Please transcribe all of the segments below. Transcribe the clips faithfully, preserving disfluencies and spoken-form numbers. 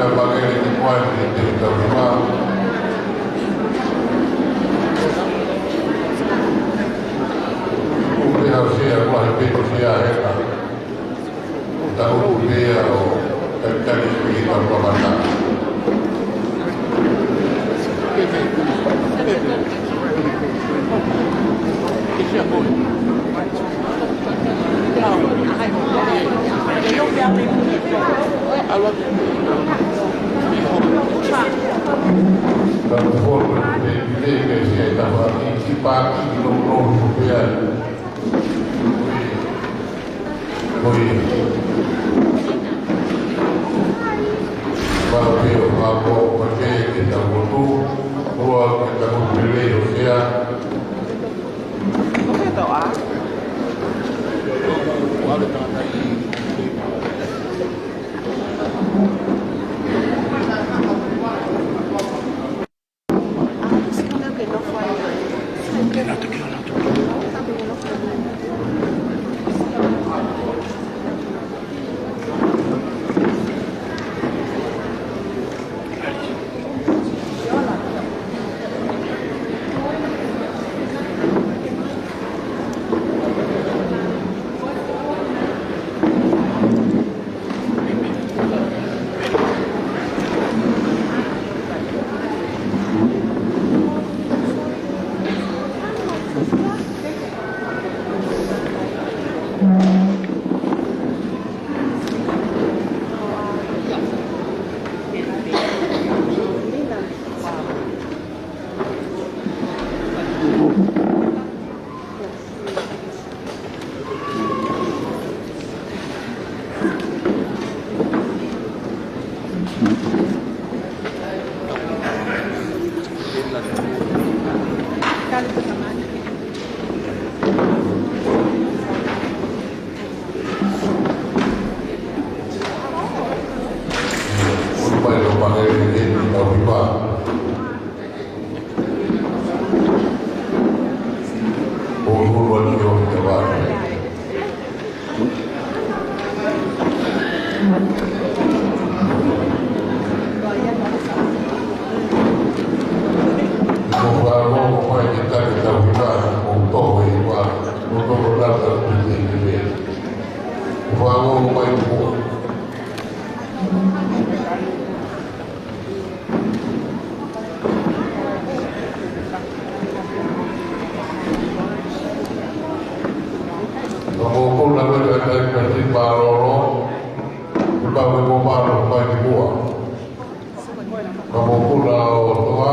Ka pangele ki muʻa ki he tau hiva. Kuo pehē ʻe Hōsea, kuo he pehē ʻe Hōsea ʻe ka. Tau pea ʻo talitali ki he tau kamata. Ko ia. Pea pehē ʻo hako, pea pehē ki he tau motu, ʻoua ke tau pele ʻo sea. Ka mou kula mai ki he palopalema, ko e palopalema mai ki muʻa. Ka mou kula ʻo toa.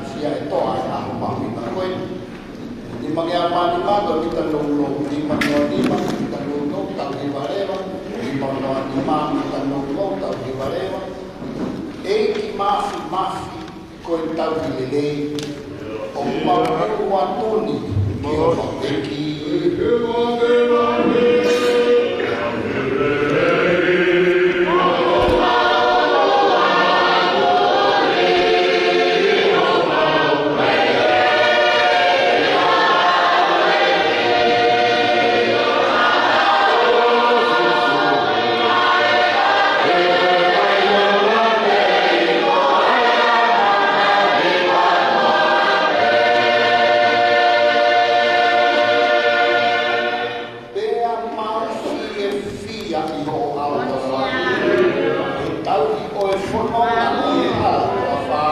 aʻusia e toʻa ʻa e ʻaho mahuʻinga ko eni. Nima ngeau mā nima ko e mita nounou, nima noa nima mita nounou, tau hiva leva. Nima noa nima mita nounou, tau hiva leva. ʻEiki Māfimafi, ko e tauhi lelei, ʻoku mau ʻoatu ni ki ho ʻEiki. Pea mau fiefia ʻi hoʻo ʻaloʻofa. He tauhi ʻo e fononga ʻi he ʻaloʻofa.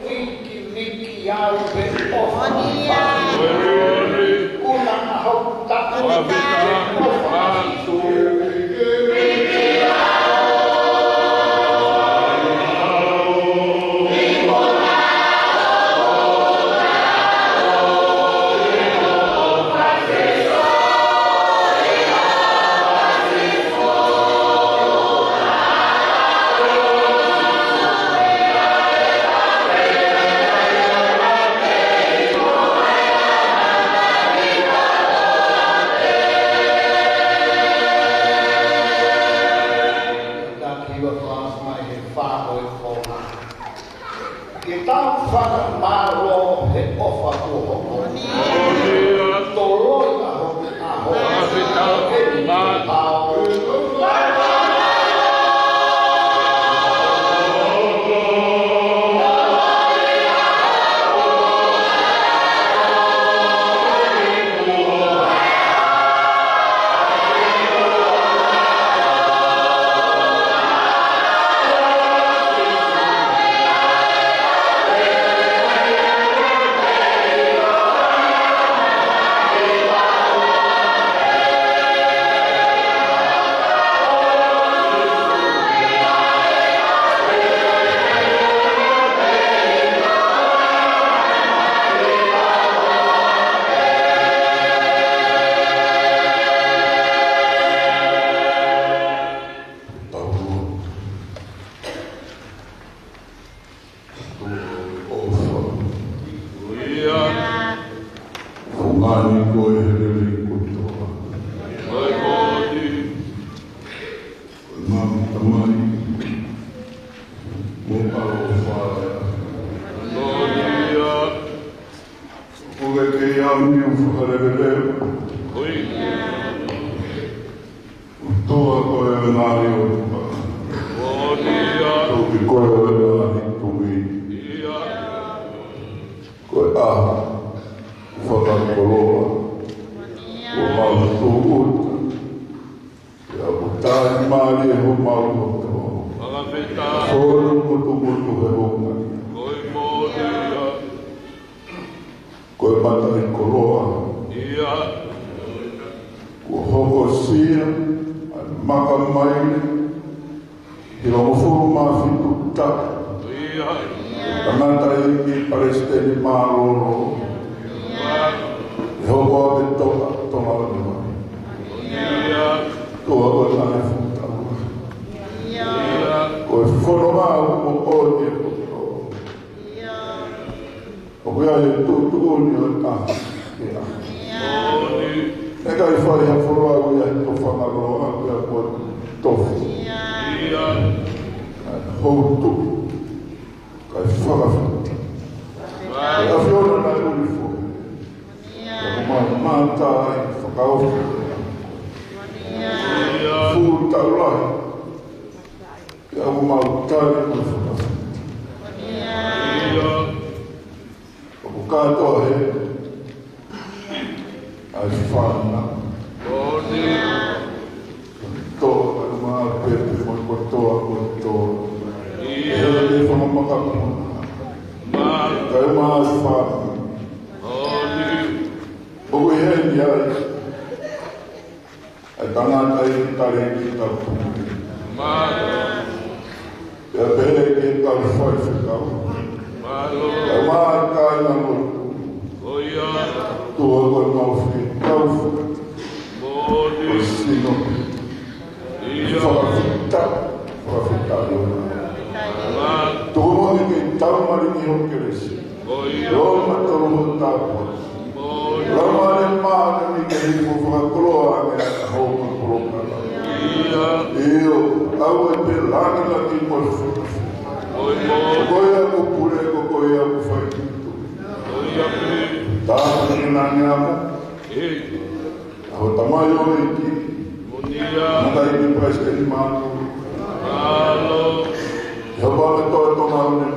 Ui ki miki au pe ʻofa. Una ʻa hoku taʻu. Ke tau fakamālō he ʻofa kuo hoko. Toloi ʻa hoku ʻaho. ʻOfa. ʻIo. Fungani ko e helelei kotoa. ʻIo. Ko e ngaahi tamai. Mo ʻaloʻofa. ʻIo. Ko e kei au ni ʻoku fakalelelele. ʻIo. ʻOtua ko e ngaahi ʻotua. ʻIo. Tohi ko e ngaahi tohi. ʻIo. Ko e ʻaho fakakoloa. Kuo mau tūʻuta. Pea kuo tāimālie homau loto. Fakafetaʻi. Solo motumotu he ʻoku ngai. Ko e moʻoni ia. Ko e mataʻikoloa. ʻIo. Kuo hokosia ʻa e maka maile. Ki he hongofulu mā fitu taʻu. ʻIo. Tangataʻeiki palesiteni mālōlō. ʻIo. ʻE hoko ʻa e toka, toka ʻo e mai. ʻIo. Toa ko e ngaahi fuʻu taʻu. ʻIo. Ko e fononga ʻoku moʻoni ʻe koto. ʻIo. ʻOku ʻi ai e tuʻutuʻuni ʻo e taha. ʻIo. ʻIkai fai ha folau ia he tofanga loa, pea mo e tofu. Houtu. Kae fakafita. ʻE ʻAfiona naʻe ʻuli foʻi. Pea mo e mata ai fakaofi. Fuʻu taulahi. Pea mo e tali mo e fakafita. ʻOku kātoa he ʻa e fānau. Toa ʻa e maʻa pepe mo e kotoa kotoa. ʻE he fakamaka puna. Kae maʻa e fānau. ʻOku ʻi heni ai ʻa e tangataʻeiki talēkita pule. Pea pehē ki he kau faifekau. Pea mo e kāinga lotu. Tuʻa ko e mau fie tau faka. Ko e sino. Fakafita. Fakafita. Tuku moʻoni ke tau mali ni ho kelesi. Loma tolu mo tāpua. Loma le māʻoniʻoni ke hifo fakakoloa ange ʻa e hou ma koloka. ʻIo, ʻoua ʻe pē langilangi mo e fuʻu. Ko ia ʻoku pule, ko ia ʻoku fai ki tuʻa. Tāpuni nane amo. ʻA ho tamai ʻo e ʻEiki. Matai ni Palesiteni Māʻoniʻoni. Mālō. Ia pā me toa tonga one.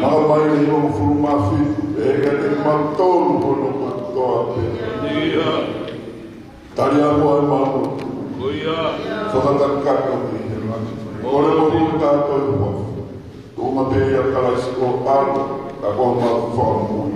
Maka mai ni hongofulu mā fitu. ʻE ka te mautolu hono kotoa pē. Tali amo ʻa e mau. Fakakakato ki he langi. Kole mo hulu tātou ʻi he huafa. Tuʻunga pē ʻia Kalaisi ko ʻAlo, ka ko ma fakamoʻui.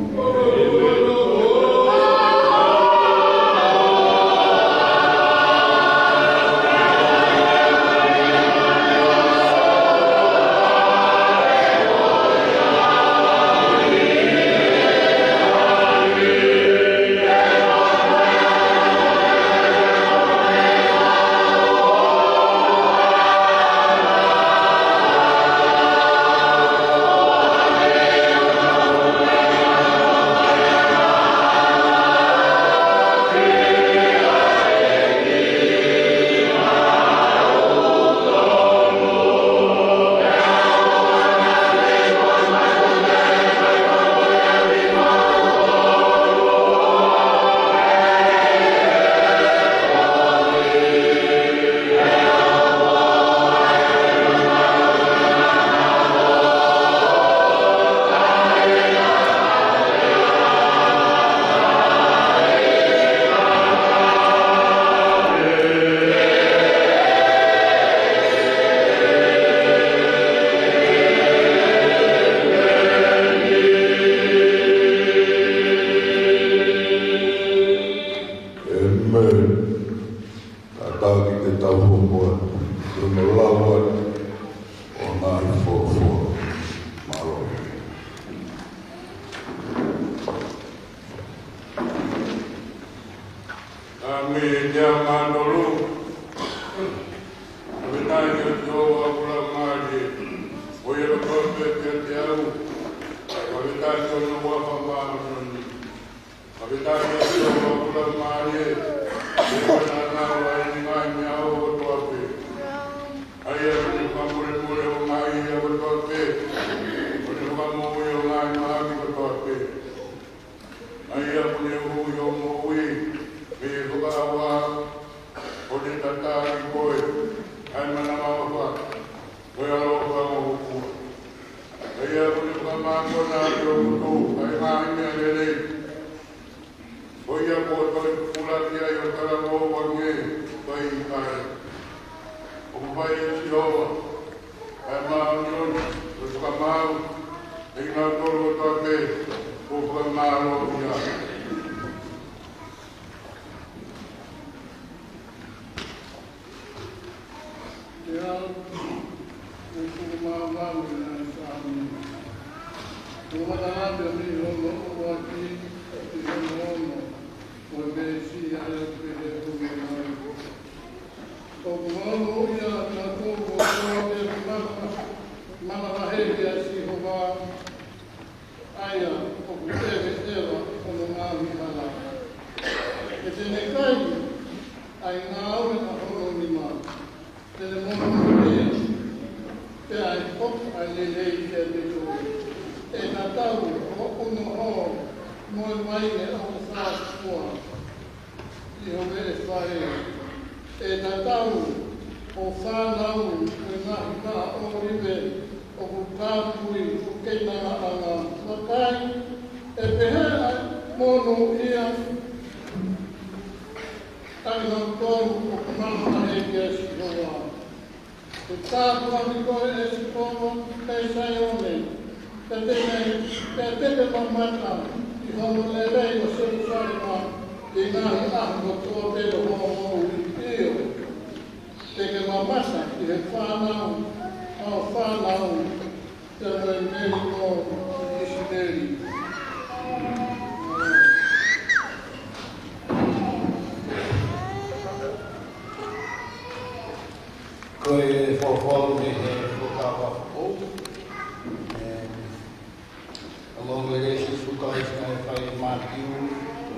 ʻĒmeni. Kātaki te tau hoko atu ʻi hono lau atu ʻo e ngaahi folofola. Mālō. Psalm teau mā tolu. Fakafetaʻi kia Sihova ʻoku laumālie, ko ia kotoa pē kiate au. Fakafetaʻi ki hono huafa māʻoniʻoni. Fakafetaʻi kia Sihova ʻoku laumālie, ko ia naʻa ne ʻalu ʻi he ngaahi meʻa ʻofa kotoa pē. ʻA ia ʻoku ne fakamolemole ʻo ngaahi ʻia kotoa pē, ʻo ne fakamoʻui ʻo ngaahi mahaki kotoa pē. ʻA ia ʻoku ne huhuʻi hoʻo moʻui mei he fakaʻauha, ʻo ne tataki koe ʻa e manavaʻofa, ko e ʻaloʻofa mo e hūfua. ʻA ia ʻoku ne fakamākona ʻi ho ngutu ʻa e ngaahi meʻa lelei. Ko ia kuo toe pupula ki ai ʻo talavou ange ʻo e ʻikai. ʻOku fai ʻe Sihova ʻa e māʻoniʻoni, ko e fakamaau, ʻe kinautolu kotoa pē kuo fakamālō ia. Ia, ʻe sulu mā vau ʻi he Sāme. ʻOku matala pē mei hono ʻuluaki ki hono ono, ko e veesi ʻa ia ʻoku pehē hono lau. ʻOku vau ia na tō ko ua te mana, mana vahe kia Sihova, ʻa ia ʻoku ʻeveʻeva hono ngaahi hala. ʻE ʻa e ngāue ʻa hono nima, te ne monūʻia, pea ʻe hoko ʻa e lelei kiate koe. ʻE tatau hoʻo unoho mo e vaine ʻoku fāfua ʻi ho veʻe fale. ʻE tatau hoʻo fānau ko e ngaahi taʻa ʻōlive ʻoku tāpui ʻo kei nanaʻanga. Vakai, ʻe pehē ʻa e monūʻia ʻa kinautolu ʻoku mavahe kia Sihova. Ke tāpuaki koe, ʻe Sihova, ʻe Saione, pea te ke, pea te ke mamata ʻi hono lelei, ʻo Selusalema, ʻi he ngaahi ʻaho kotoa pē ʻo hoʻo moʻui. ʻIo, te ke mamata ʻi he fānau ʻa ho fānau, pea mo e melingo ʻo ʻIsileli. Ko e folofola mei he Fuakava Foʻou. ʻE, ʻa e ongoongolelei ʻa Sīsū Kalaisi naʻe fai ʻe Mātiu,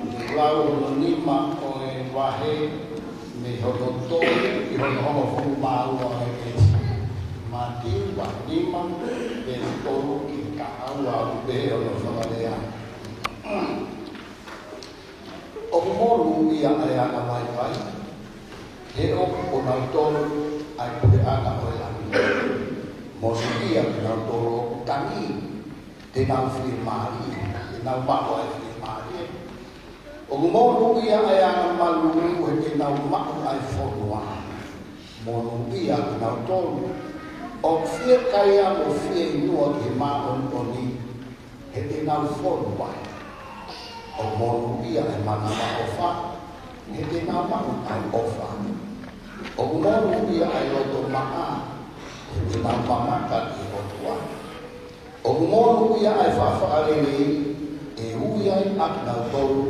ʻi he lau hono nima ʻo e vahe, mei hono tolu ki hono hongofulu mā ua ʻo e veesi. Mātiu vahe nima, veesi tolu ki he taha ua, ʻoku pehē hono fakalea: ʻOku monūʻia ʻa e anga vaivai, he ʻoku ʻonautolu ʻa e puleʻanga ʻo e langi. Monūʻia kinautolu ʻoku tangi, te nau fiemālie, te nau maʻu ʻa e fiemālie. ʻOku monūʻia ʻa e anga mālūlū, he te nau maʻu ʻa e fonua. Monūʻia kinautolu ʻoku fiekaia mo fieinua ki he māʻoniʻoni, he te nau fonu ai. ʻOku monūʻia ʻa e manavaʻofa, he te nau maʻu ʻa e ʻofa. ʻOku monūʻia ʻa e loto maʻa, he te nau mamata ki he ʻOtua. ʻOku monūʻia ʻa e faʻa fakalelei, ʻe ui ai ʻa kinautolu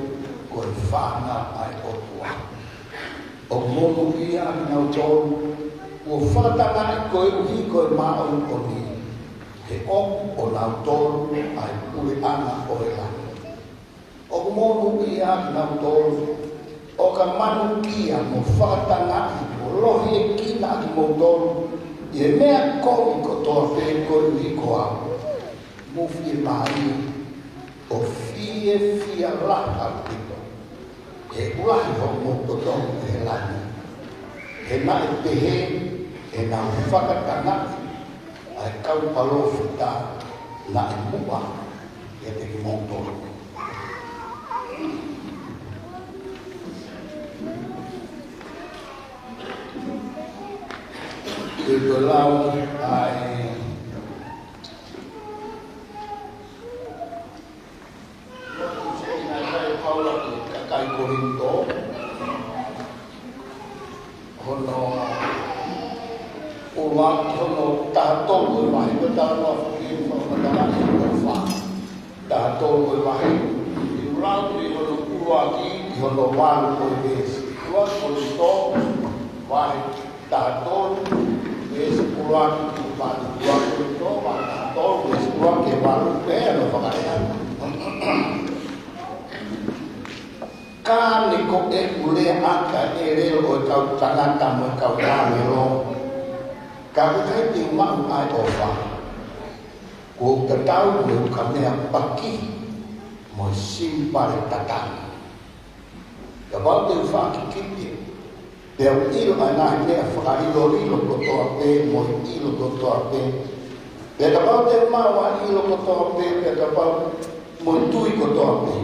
ko e fānau ʻa e ʻOtua. ʻOku monūʻia ʻa kinautolu kuo fakatangaʻi koeʻuhi ko e māʻoniʻoni, he ʻoku ʻonautolu ʻa e puleʻanga ʻo e langi. ʻOku monūʻia ʻa kinautolu ʻoka manukia mo fakatangaʻi mo lohiekina ʻa kimoutolu ʻi he meʻa kovi kotoa pē koeʻuhi ko au. Mou fiemālie ʻo fiefia lahi ʻaupito, he ʻoku lahi hoʻomou totongi ʻi he langi. He naʻe pehē ʻe heʻenau fakatangaʻi ʻa e kau palōfita naʻe muʻa kiate kimoutolu. Ko e lau ʻa e Paula ki he kakai Kolinitō, hono ua ki hono taha tolu ʻo e vahe, ko e taha ua foki, fakamatala ʻi he ʻofa. Taha tolu ʻo e vahe. ʻOku lau mei hono ua ki, ki hono valu ʻo e veesi. Ua Kolinitō, vahe taha tolu, veesi ua ki he valu. Ua Kolinitō, vahe taha tolu, veesi ua ki he valu, pea ʻoku fakalea: Ka ne ko e ʻuleʻanga ʻelelo ʻo e kau tangata mo e kau ʻāngelo, ka ʻoku ʻikai te u maʻu ʻa e ʻofa, kuo u tatau mo e ukamea pakihi mo e sinipale tatangi. Kapau te u fakakikite, pea u ʻilo ʻa e ngaahi meʻa fakaʻilolilo kotoa pē mo e ʻilo kotoa pē, pea kapau te u maʻu ʻa e ʻilo kotoa pē, pea kapau mo e tui kotoa pē,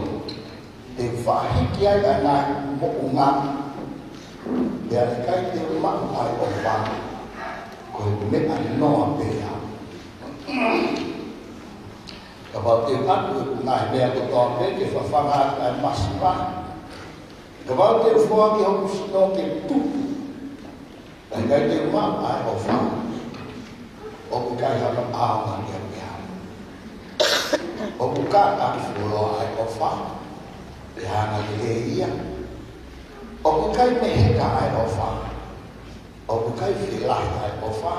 te u fakahiki ai ʻa e ngaahi moʻunga, pea ʻikai te u maʻu ʻa e ʻofa, ko e meʻa noa pē au. Kapau te u ʻatu ʻeku ngaahi meʻa kotoa pē ke fafanga atu ʻa e masiva, kapau te u foaki hoku sino ke tupu, ka ʻikai te u maʻu ʻa e ʻofa, ʻoku ʻikai hano ʻaonga kiate au. ʻOku kata ʻaki fuoloa ʻa e ʻofa, pe hanga lelei ia. ʻOku ʻikai meheka ʻa e ʻofa, ʻoku ʻikai fielahi ʻa e ʻofa,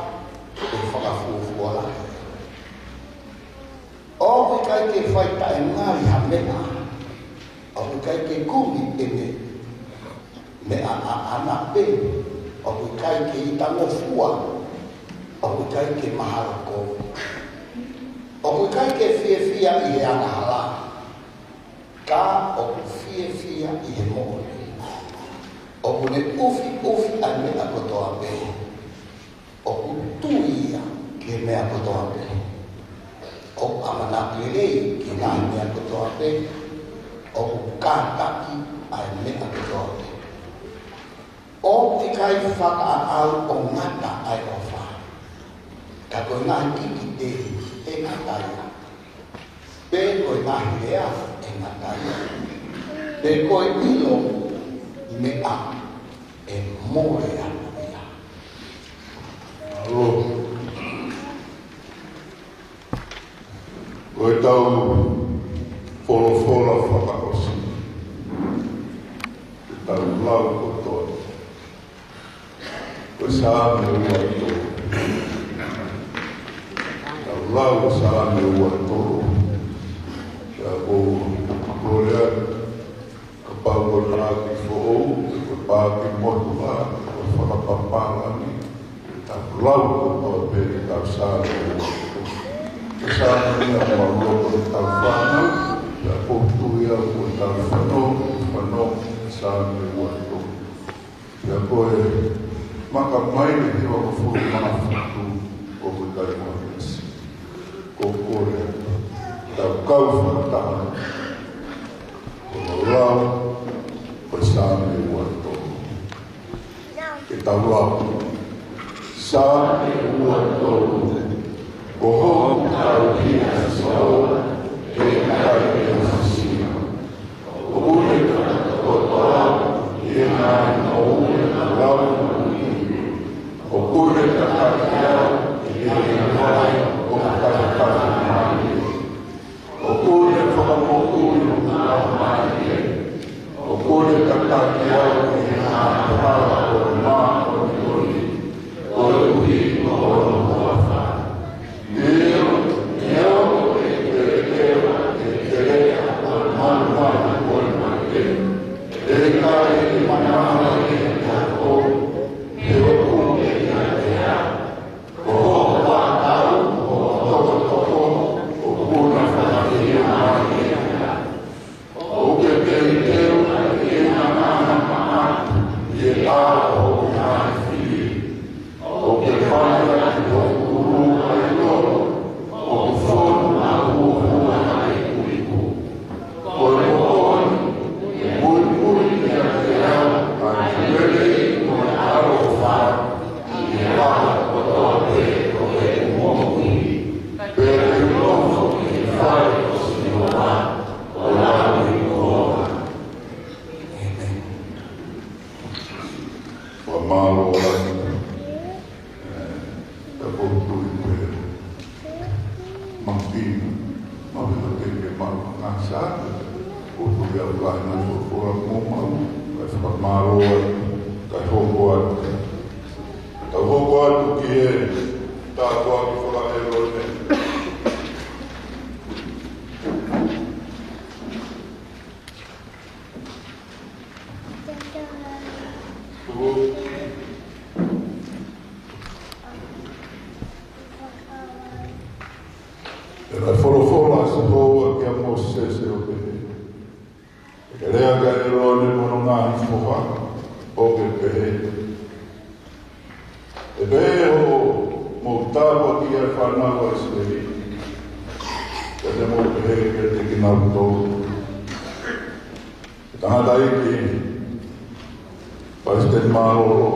pe fakafuofuolahi. ʻOku ʻikai ke fai taʻengali ha meʻa, ʻoku ʻikai ke kumi ʻene meʻa ʻaʻana pē, ʻoku ʻikai ke ʻitangofua, ʻoku ʻikai ke mahalo kovi, ʻoku ʻikai ke fiefia ʻi he angahala, ka ʻoku fiefia ʻi he moʻoni. ʻOku ne ʻufiʻufi ʻa e meʻa kotoa pē, ʻoku tui ia ki he meʻa kotoa pē, ʻoku ʻamanaki lelei ki he ngaahi meʻa kotoa pē, ʻoku kātaki ʻa e meʻa kotoa pē. ʻOku ʻikai fakaʻau ʻo ngata ʻa e ʻofa, ka ko e ngaahi kikite ʻe ngata ia, pe ko e ngaahi lea ʻe ngata ia, pe ko e ʻilo meʻa ʻe mole atu ia. Mālō. Ko ʻetau folofola fakaʻosi, ʻetau lau kotoa, ko e Saame ua tolu. Tau lau Saame ua tolu. Pea ʻoku ou kole atu, kapau ko e paaki foʻou, ko e paaki motuʻa, ko e fakapapālangi, tau lau kotoa pē ʻetau Saame ua tolu. Ko e Saame ia ʻoku mau loto ke tau fānau, pea ʻoku ou tui au ʻoku tau fanongo, fanongo Saame ua tolu. Pea ko e makamai ʻe hivangofulu mā fitu ʻoku ʻikai mōmenisi. Ko e kole atu, tau kau fakataha, ko hono lau ko e Saame ua tolu. Ke tau lau. Saame ua tolu. Ko hoku tauhi ʻa Sihova, ʻe ʻikai te u fusi ia. ʻOku ne kotoa ʻi he ngaahi moʻui ʻo e lau moʻui. ʻOku ne tataki au ʻi he vai ʻoku takataha mai. ʻOku ne fakamoʻui hoku laumālie. ʻOku ne tataki au ʻi he ngaahi hala ʻo e māʻoniʻoni, koeʻuhi ko hono huafa. ʻIo, ʻio, ʻe ʻikai ke u ʻi he teleʻa ʻo e malumalu ʻo e mate, ʻe ʻikai ke u manava ʻi he taʻu, he ʻoku ʻiate au. Ko hoku vaʻa tau, ko hoku tokotoko, ʻoku na fakafiha mai ia. ʻOku ke teuteu ʻa e keinanga maʻa ʻi he ʻao ʻo hoku ngaahi fili. ʻOku ke fai ʻaki hoku ʻulu ʻa e lolo, ʻoku fonu ʻa e huohua ʻa e ipu. Ko e moʻoni, ʻe muimui kiate au ʻa e lelei mo e ʻaloʻofa ʻi he ʻaho kotoa pē ʻo ʻeku moʻui. Pea te u nofo ʻi he fale ʻo Sihova ʻo lauikuonga. ʻĒmeni. Fakamālō lahi. Ka ʻoku ou tui pē, mafina, mafina ke ke mau ngasa, ʻoku ou tui au ka ʻi ai ha folofola mo mau, kae fakamālō ai, kae hoko atu. Tau hoko atu ki he tāpuaki faka-ʻĒlone. Pea naʻe folofola ʻa Sihova kia Mōsese ʻo pehē, Ke ke lea kia ʻĒlone mo hono ngaahi foha, ʻo ke pehē, ʻE pehē hoʻomou tāpuakiʻi ʻa e fānau ʻa ʻIsileli, pea te mou pehē kiate kinautolu, ʻE tangataʻeiki, palesiteni mālōlō,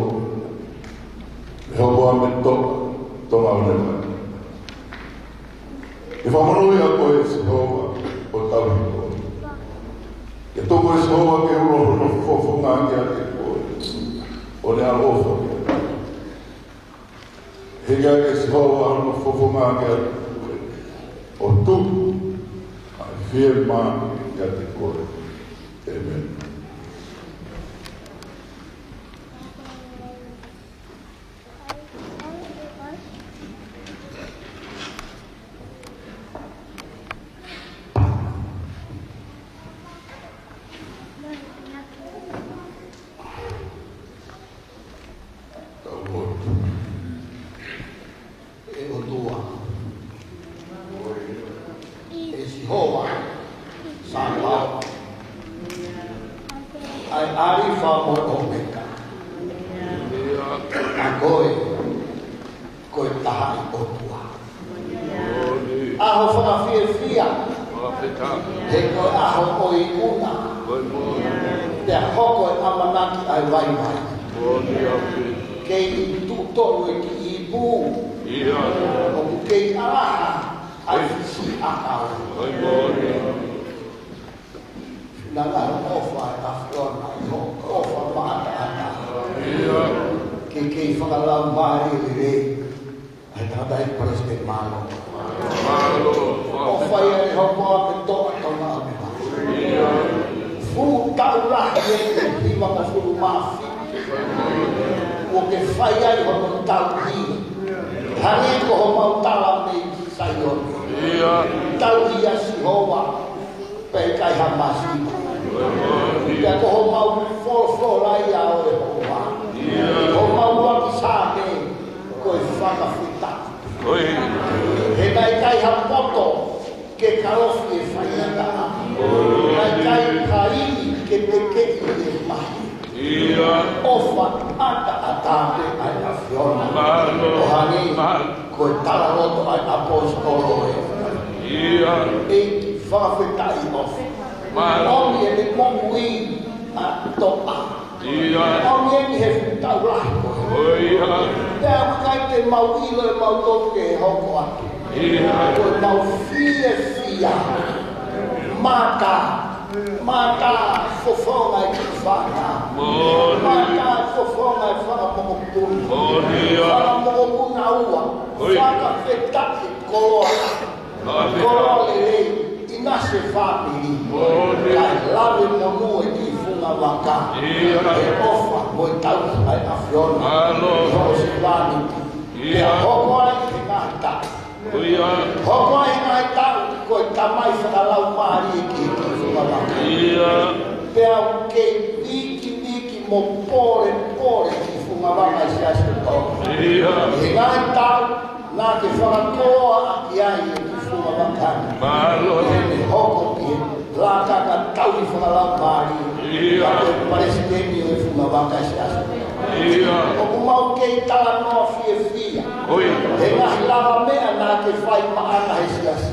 ʻe hoko ʻa e meʻa to-, tonga ʻo ne mai. Ke fakamonūʻia koe ʻe Sihova, ʻo tauhi koe. Ke tuku ʻe Sihova ke ulo hono fofonga kiate koe, ʻo ne ʻaloʻofa kiate koe. Hiki hake ʻe Sihova hono fofonga kiate koe, ʻo tuku ʻa e fiemālie kiate koe. ʻĒmeni. Ko e, ko e taha ʻi ʻOtua. ʻAho fakafiefia. Fakafetaʻi. He ko e ʻaho ʻo e ikuna. Ko e moʻoni. Pea hoko e ʻamanaki ʻa e vaivai. Moʻoni ʻaupito. Kei tuʻu tonu e kiʻi ipu. ʻIo. ʻOku kei ʻalaha ʻa e fisiʻi ʻakau. Ko e moʻoni. Naʻa ngalo ʻofa ʻa e ʻAfiona ʻi hoʻo ʻofa maʻataʻatā. ʻIo. Ke kei fakalaumālie lelei ʻa e tangataʻeiki palesiteni, mālō. Mālō. ʻOfa ia ʻi hoʻo ʻofa me toʻa tona ʻapi. ʻIo. Fuʻu taʻu lahi eni, hivangofulu mā fitu. Kuo ke fai ai hono tauhi. Hangē ko homau tala mei Saione. ʻIo. Tauhi ʻa Sihova. Pea ʻikai ha masiva. Pea ko homau folofola ia ʻo e ʻOtua. Homau ʻuluaki Saame, ko e fakafetaʻi. He naʻe ʻikai ha poto ke kalofi e faingataʻa. Naʻe ʻikai ha ivi ke tekeʻi e mahi. ʻOfa ʻataʻatā pē ʻa e ʻAfiona. Mālō. ʻO hangē ko e talaloto ʻa e ʻaposetolo ē. ʻEiki, fakafetaʻi ʻofa. Mālō. ʻOmi eni moʻui ʻa toʻa. ʻOmi eni he fuʻu taʻu lahi ko ē. Pea ʻoku ʻikai te mau ʻilo ʻe mautolu ke hoko atu. Ko ʻemau fiefia. Mātā. Mātā fofonga e kiʻi fanga. Mātā fofonga e fanga mokopuna. Fanga mokopuna ua. Fakafetaʻi koloa. Koloa lelei. ʻInasi e fāmili. Kae lave monū e kiʻi funga vaka. He ʻofa mo e tauhi ʻa e ʻAfiona. Mālō. Hoʻo sevāniti. Pea hoko ai he ngaahi taʻu. Hoko ai he ngaahi taʻu, ko e tamai fakalaumālie ki he kiʻi funga vaka. Pea ʻoku kei vikiviki mo polepole e kiʻi funga vaka ʻi he siasi ʻo Tonga. He ngaahi taʻu, naʻa ke fakakoloa ʻaki ai e kiʻi funga vaka ni. Mālō. He ne hoko ki he lakanga tauhi fakalaumālie. Ka ko e palesiteni ʻo e funga vaka ʻi he siasi. ʻOku mau kei talanoa fiefia. He ngaahi lavameʻa naʻa ke fai maʻana he siasi.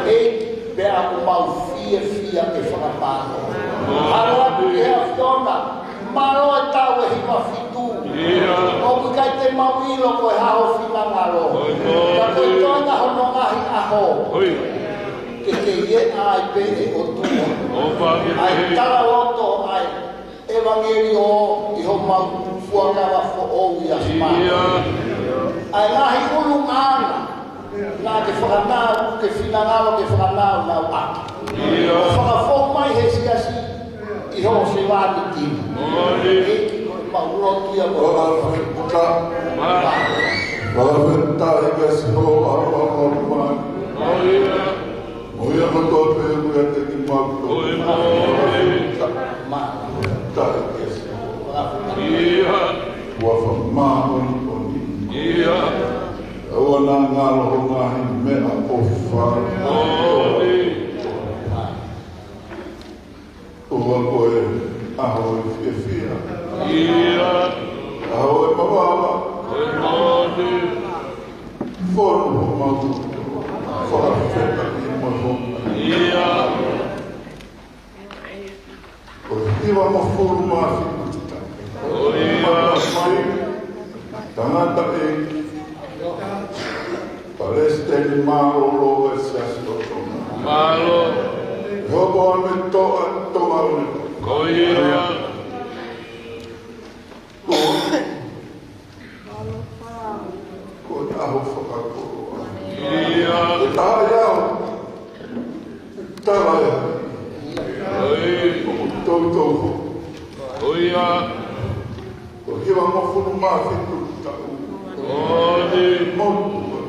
ʻEiki, pea ʻoku mau fiefia ke fakamālō. Hala atu ki he ʻAfiona, mālō e taʻu ʻe hiva fitu. ʻOku ʻikai te mau ʻilo ko e hā ho finangalo. Ka ko e toenga hono ngaahi ʻaho. Ke ke ʻi he ʻao pē ʻo e ʻOtua. ʻA e talaloto ʻa e ʻevangeliō ʻi homau fuakava foʻou ʻi ʻAsi Mātiu. ʻA e ngaahi ʻulungaanga naʻa ke fakanāu, ke finangalo ke fakanāunau ʻaki. ʻO fakafou mai he siasi ʻi hoʻo sevāniti. ʻEiki, ko ʻemau lotu ia ko e fakafetaʻi. Fakafetaʻi kia Sihova ʻa e ʻOtua. Mo ia kotoa pē ʻoku ʻiate kimautolu. Fakafetaʻi kia Sihova. Huafa māʻoniʻoni. ʻOua naʻa ngalo ho ngaahi meʻaʻofa. ʻOua ko e ʻaho ʻo e fiefia. ʻAho ʻo e mavava. Fonu homau. Fakafetaʻi mo e hoko. Ko e hivangofulu mā fitu. Mai tangataʻeiki palesiteni mālōlō ʻo e siasi ʻo Tonga. Mālō. Hoko ʻa e toʻa Tonga ʻo e. Ko ia. Ko e ʻaho fakakoloa. Ko e taha ia ʻo tala ia. ʻOku toutou hoko. Ko e hivangofulu mā fitu taʻu. Motuʻa.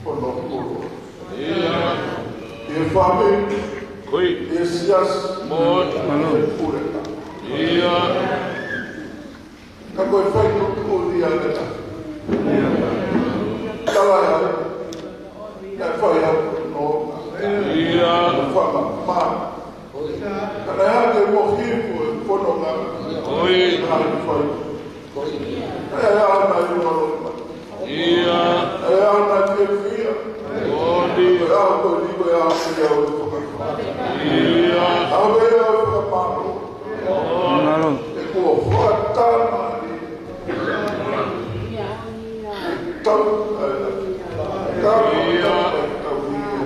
Hono koloa. ʻI he fāmili. ʻI he siasi. Puleʻanga. Ka ko e fai tuʻutuʻuni ʻa e tala ia, naʻe fai ʻa e nō, naʻe fai ma, ma. Ka naʻe hake mo hifo e fononga, naʻe fai. ʻE ʻaho naʻe ʻiloa ʻa e loto. ʻIo. ʻE ʻaho naʻe fiefia. ʻOi. Ko e ʻaho ko eni ko e ʻaho ia ʻo e fakafetaʻi. ʻIo. ʻAho ia ʻo e fakamālō. Mālō. He kuo fakatama ni. Tau, ʻe, tau, ʻio. Tau, ʻio.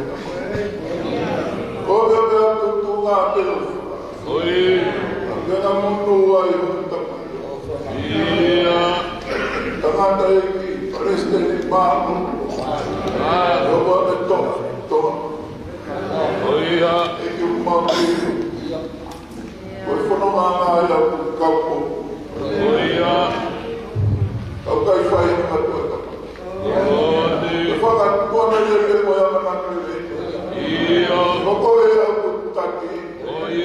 Ko e meʻa ʻoku tuʻunga pē ʻo ʻOi. Pea ka monū ai ʻo Tamai. ʻIo. Tangataʻeiki, Palesiteni Māʻoniʻoni. ʻIo, ʻoku ʻa e toa, toa. ʻIo. ʻEiki Maʻuli. Ko e fononga ia ʻoku kau ko. ʻIo. Kau kai fai ʻa e katoa Tamai. ʻOi. Ke fakakuana ia ke mo ia manatu lelei. ʻIo. Ko koe ia ʻoku taki. ʻOi.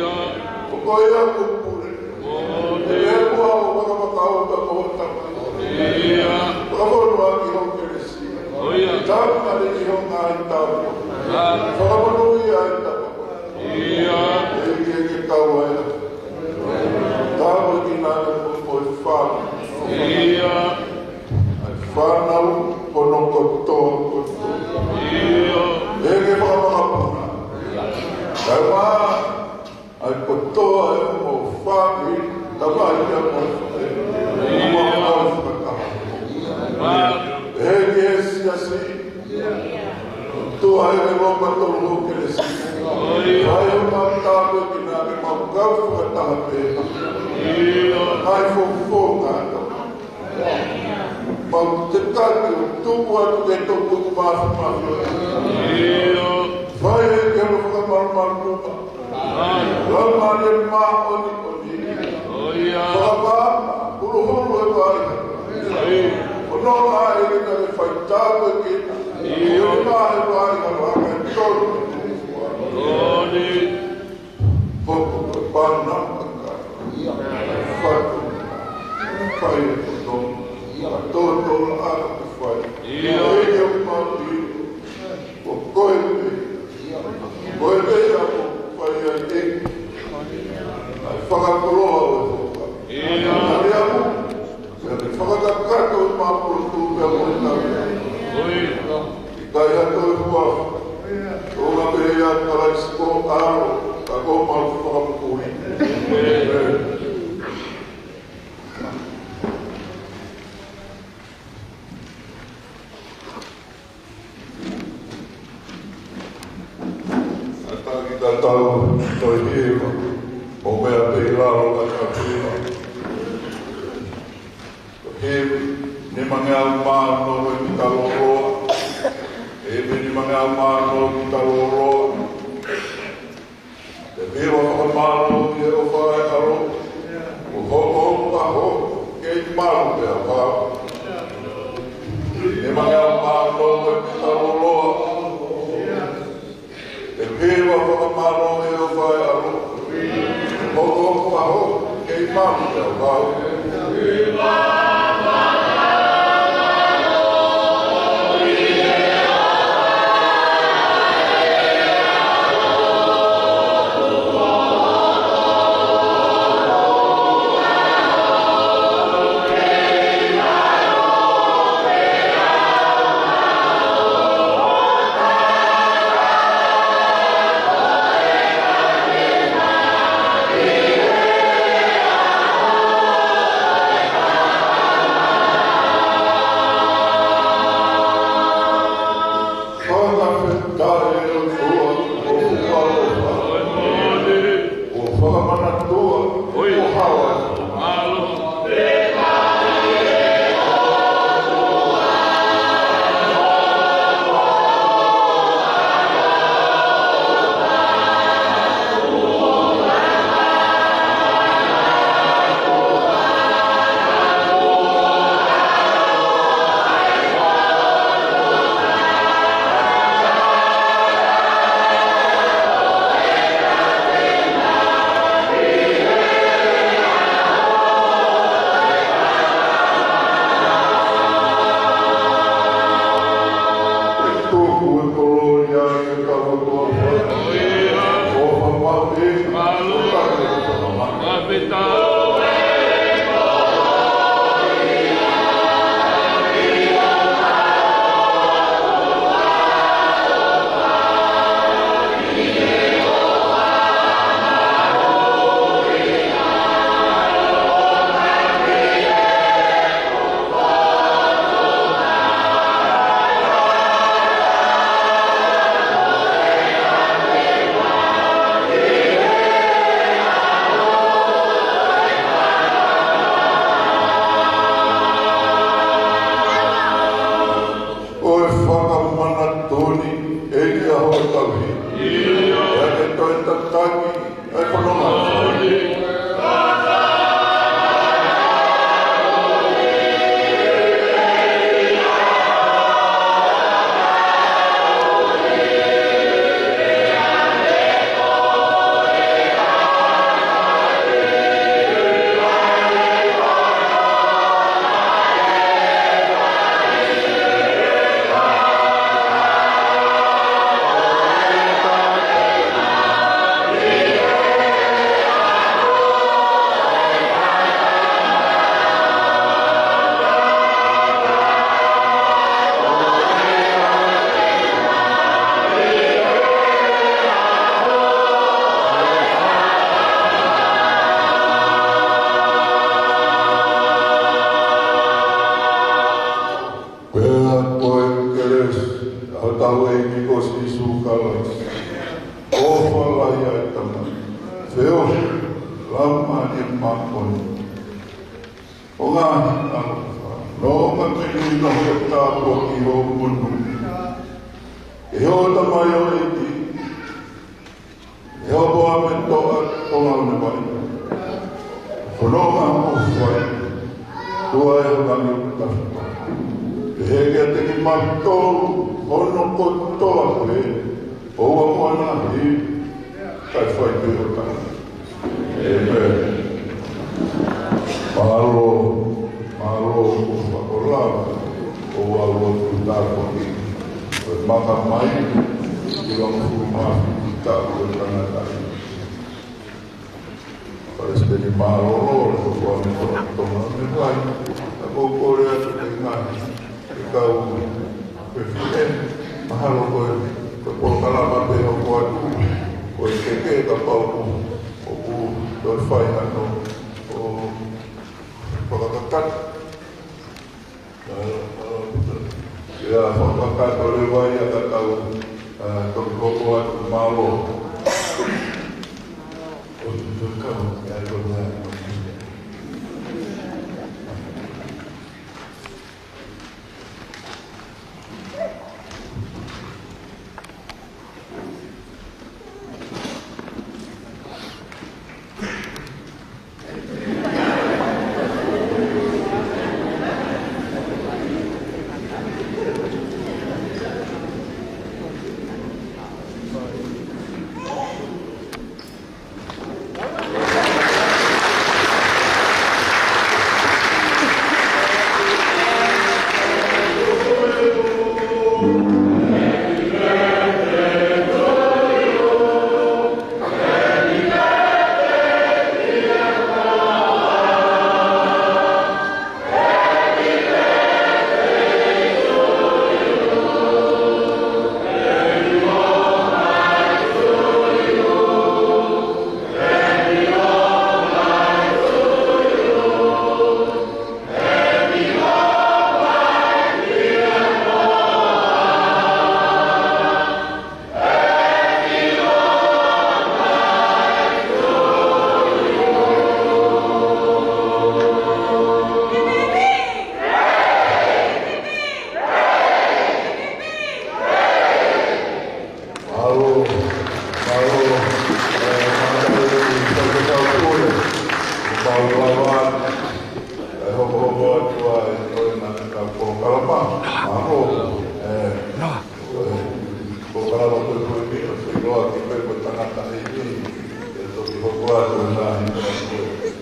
Ko koe ia ʻoku pule. ʻOi. Ke ʻoua ʻo fakavakauta mo Tamai. ʻIo. Fakafonu ʻaki ho kelesi. ʻOi. Tau ma le ki ho ngaahi tau. ʻA. Fakamonūʻia ai Tamai. ʻIo. ʻEiki ke kau ai. Tāpuekina ʻa e moʻui fānau. ʻIo. ʻA e fānau hono kotoa kotoa. ʻIo. ʻEiki fakamakapuna. Kae ʻumaʻā ʻa e kotoa ʻo e ongo fāmili, Tamai ia mo e faʻē. ʻIo. Mo e fakataha. ʻEiki ʻe siasi. Tuʻa ʻEiki ʻoku mau tolu ho kelesi. ʻOi. Fai ʻo mau tāpuekina ke mau kau fakataha pē. ʻIo. Hai fofo ngata. Mau te kati ʻo tuku atu ke toku mafimafi. ʻIo. Fai ʻEiki ʻo fakamalumalu. Laumālie Māʻoniʻoni. ʻOi. Fakamaama, huluhulu e vai. ʻOi. Ko hono ʻai ke tau fai tāpuekina. ʻIo. Ko e vai, vai, vai, vai, tolu. ʻOi. Hoko ko e pana, ka. Fatu. Fai e koto. Ka toto, a, ka fai. ʻIo. ʻEiki ʻoku mau ʻilo. Ko koe pē. Ko koe pē ia ʻoku fai ai e. ʻA e fakakoloa ʻo e Huafa. ʻIo. Tali aku. Pea ke fakakakato ʻemau lotu pea mo e tau. ʻOi. ʻIkai ha toe Huafa. Ko koe pē ia Kalaisi ko ho ʻAlo. Ka ko homau Fakamoʻui. ʻĒmeni. ʻA ia ke tau toe hiva, ʻo meʻa pē ʻi lalo ʻa e hiva. Hiva, nimangeau mā ono ʻoku tau lōloa. Hiva, nimangeau mā ono ʻoku tau lōloa. Te u hiva fakamālō ki he ʻofa ʻa e ʻAlo. ʻO hokohoko ʻa ho, kei malu pē ʻa ho. Nimangeau mā ono ʻoku tau lōloa. Te u hiva fakamālō ki he ʻofa ʻa e ʻAlo. ʻO hokohoko ʻa ho, kei malu pē ʻa ho. Kalaisi. ʻOfa lahi ʻa e Tamai. Feohi, Laumālie Māʻoniʻoni. ʻO ngaahi ʻaloʻofa. Nonga mei he ʻuhinga hoʻo tāpuaki ki hoʻo monū. ʻE hoʻo tamaioʻeiki. ʻE hoʻo poa mei Tonga, Tonga ʻo ne vai. Ko nonga ʻofa. Tuʻa ʻe hoʻo ngaahi ʻofa. Pehē kiate kimautolu, hono kotoa pē, ʻoua muʻa naʻa hili, kae fai pē ʻo tau. ʻĒmeni. Mālō, mālō, ʻofa ko lava, ʻoua ʻe lotu tāpuaki. Ko e maka mai, ki langa fulu mā, ki taʻu ko e tangata. Palesiteni mālōlō, ko e hoko atu ʻa Tonga ʻo ne vai, ʻa ko e kole atu ki he ngaahi, ki he kau, ki he fefine, mahalo ko e, ko e polokalama pē ʻoku hoko atu, ko e keke kapau ʻoku, ʻoku toe fai hano, ʻo fakakakato. ʻIo, fakakakato leva ia ka tau, ā, toki hoko atu, mālō. ʻO te kau, ia ko ia. Mālō, mālō, ē, mālō, ē, Faifekau Pule, ʻo pau lava, ē, hokohoko atu ai, ʻo e ngaahi kau polokalama, mālō, ē, ē, polokalama ko e ko e mio, se loa ki pe ko e tangata ʻi ni, ē, toki hoko atu e ngaahi, ē, ē,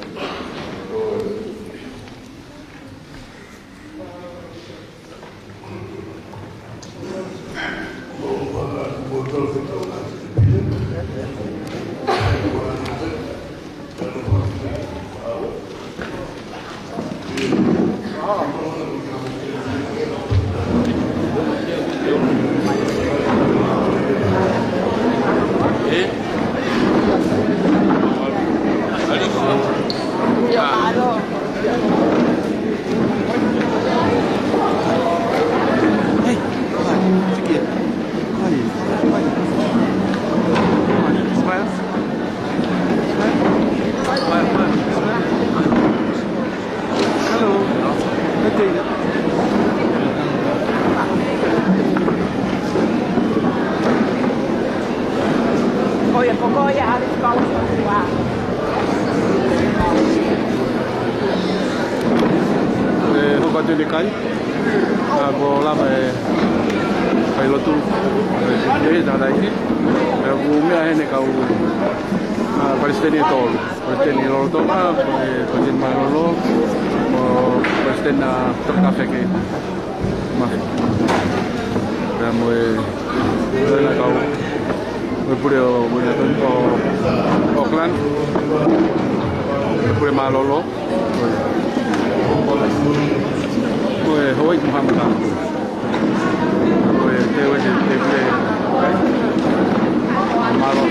Hello. Good day. Ko ia, ko ia, ʻa e kau. Ē, hoko atu e kai. ʻA, kuo lava e fai lotu. Ē, tangataʻeiki. Ē, kuo meʻa heni e kau, ʻa, palesiteni ʻe tolu. Palesiteni lolotonga, ko e palesiteni mālōlō, mo e palesiteni ʻa Toketā Feke Mafi. Pea mo e, mo e kau, mo e pule ʻo, mo e ʻo, ʻo Auckland, mo e pule mālōlō. Ko e Hawaii Muhammad. Ko e te ue te te pule. Mālō.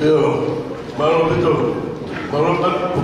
ʻIo, mālō ʻaupito. Mālō ʻaupito.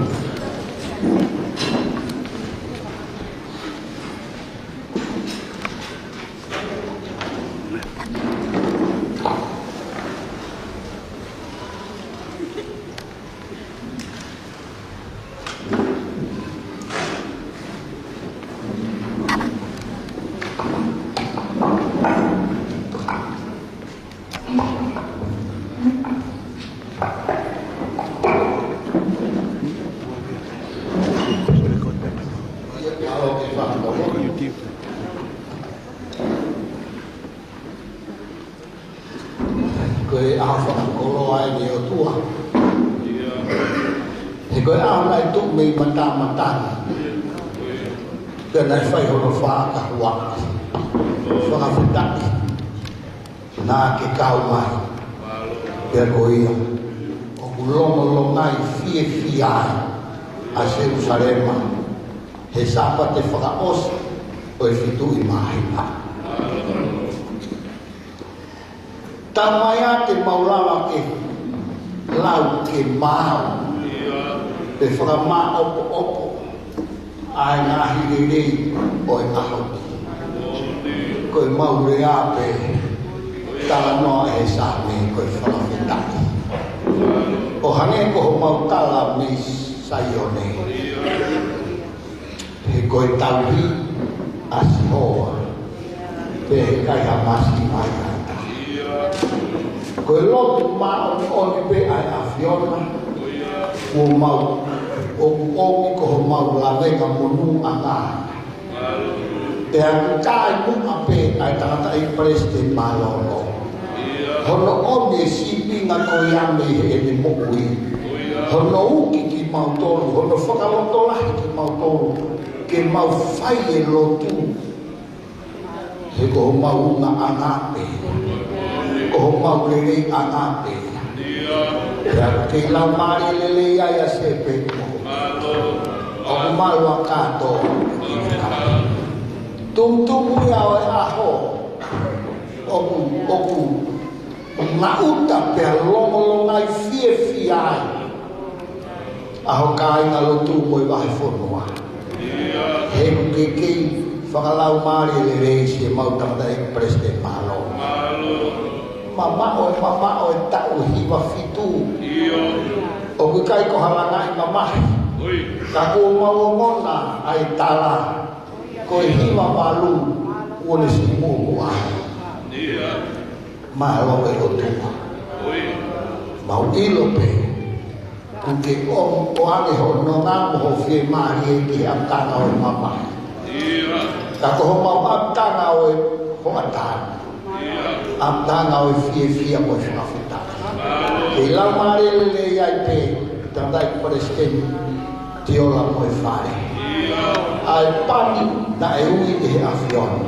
Ko e ʻaho fakakoloa eni ʻo e ʻOtua. He ko e ʻaho naʻe tuʻu mei matāmatangi. Pea naʻe fai hono fakahuaʻi. Fakafetaʻi. Naʻa ke kau mai. Pea ko ia, ʻoku longolongai fiefia ai ʻa Selūsalema he Sāpate fakaʻosi ʻo e Fetuʻu ʻi māhina. Taumaiā te mau lava ke lau ke maau, pe fakamāʻopoʻopo ʻa e ngaahi lelei ʻo e ʻaho ni. Ko e mau lea pē, talanoa ʻe he Saame, ko e fakafetaʻi. ʻO hangē ko homau tala mei Saione. He ko e tauhi ʻa Sihova, pea ʻikai ha masiva ʻiate ia. Ko e lotu māʻoniʻoni pē ʻa e ʻAfiona, kuo mau ʻOku ʻomi ko homau lavengamonūʻanga. Pea ʻoku taʻemuʻa pē ʻa e tangataʻeiki palesiteni mālōlō. Hono ʻomi e sīpinga ko ia mei heʻene moʻui. Hono uki kimautolu, hono fakalotolahi kimautolu, ke mau fai e lotu. He ko homau ungaʻanga pē. Ko homau leleiʻanga pē. Pea ʻoku kei laumālie lelei ai ʻa Sepe. ʻOku malu ʻa kātoa. Tumutumu ia ʻo e ʻaho. ʻOku, ʻoku maʻuta pea longolongai fiefia ai ʻa ho kāingalotu mo e vahefonua. He ʻoku ke kei fakalaumālie lelei siʻemau tangataʻeiki palesiteni mālōlō. Mamaʻo e, mamaʻo e taʻu hiva fitu. ʻOku ʻikai ko ha langaʻi mamahi. Ka kuo mau ongona ʻa e tala. Ko e hiva valu, kuo ne siʻi muʻomuʻa. Mālō e ʻOtua. Mau ʻilo pē, ʻoku ke ʻoange hoʻo nonga mo hoʻo fiemālie ki he ʻapitanga ʻo e mamahi. Ka ko homau ʻapitanga ʻo e hoʻatā. ʻApitanga ʻo e fiefia mo e fakafetaʻi. Kei laumālie lelei ai pē, tangataʻeiki palesiteni, Tiola mo e fale. ʻA e pani naʻe ui ʻe he ʻAfiona.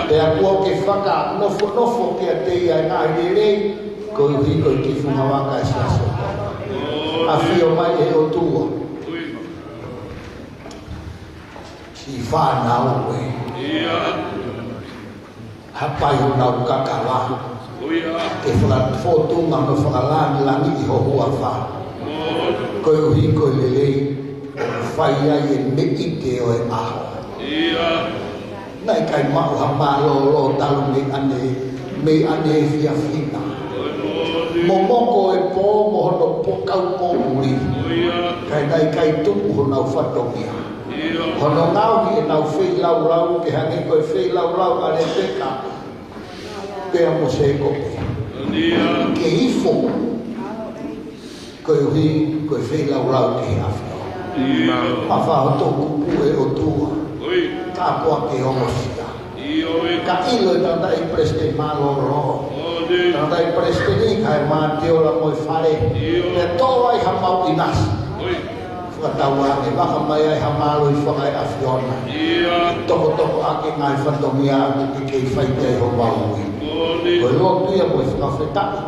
Pea kuo ke fakanofonofo kiate ia e ngaahi lelei, koeʻuhi ko e kiʻi fungavaka ʻo e Siasi. ʻAfio mai e ʻOtua. Siʻi fānau ē. Hapai honau kakava. Ke fakafōtunga mo fakalāngilangiʻi ho huafa. Koeʻuhi ko e lelei, ʻoku fai ai e meʻite ʻo e ʻaho. Naʻe ʻikai maʻu ha mālōlō talu mei ʻanai, mei ʻanai efiafi na. Momoko e pō mo hono pō kau pōmuli. Kae naʻe ʻikai tupu honau fatongia. Hono ngaohi ʻenau feilaulau ke hangē ko e feilaulau ʻa Lepeka pea mo Sēkope. Ke ifo koeʻuhi ko e feilaulau ki he ʻAfiona. Mafao hoto kupu ʻe ʻOtua. Tāpuaki e ongosia. Ka ʻilo e tangataʻeiki palesiteni mālōlō. Tangataʻeiki palesiteni kae ʻumaʻā Tiola mo e fale. Pea toʻo ai hamau ʻinasi. Fakatauange, vakamai ai ha mālohi fakaeʻafiona. Tokotokoʻaki e ngaahi fatongia ʻoku ke kei fai ki ai homau ui. Ko e lotu ia mo e fakafetaʻi.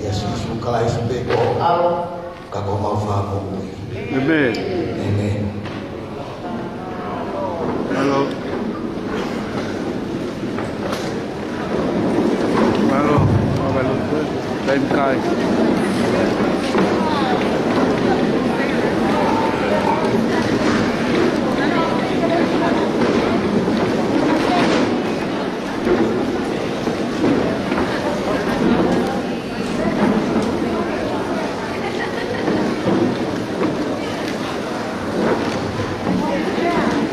ʻIa Sīsū Kalaisi pē ko ho ʻAlo, ka ko homau Fakamoʻui. ʻĒmeni. ʻĒmeni. Mālō. Mālō. Mālō. Taimi kai.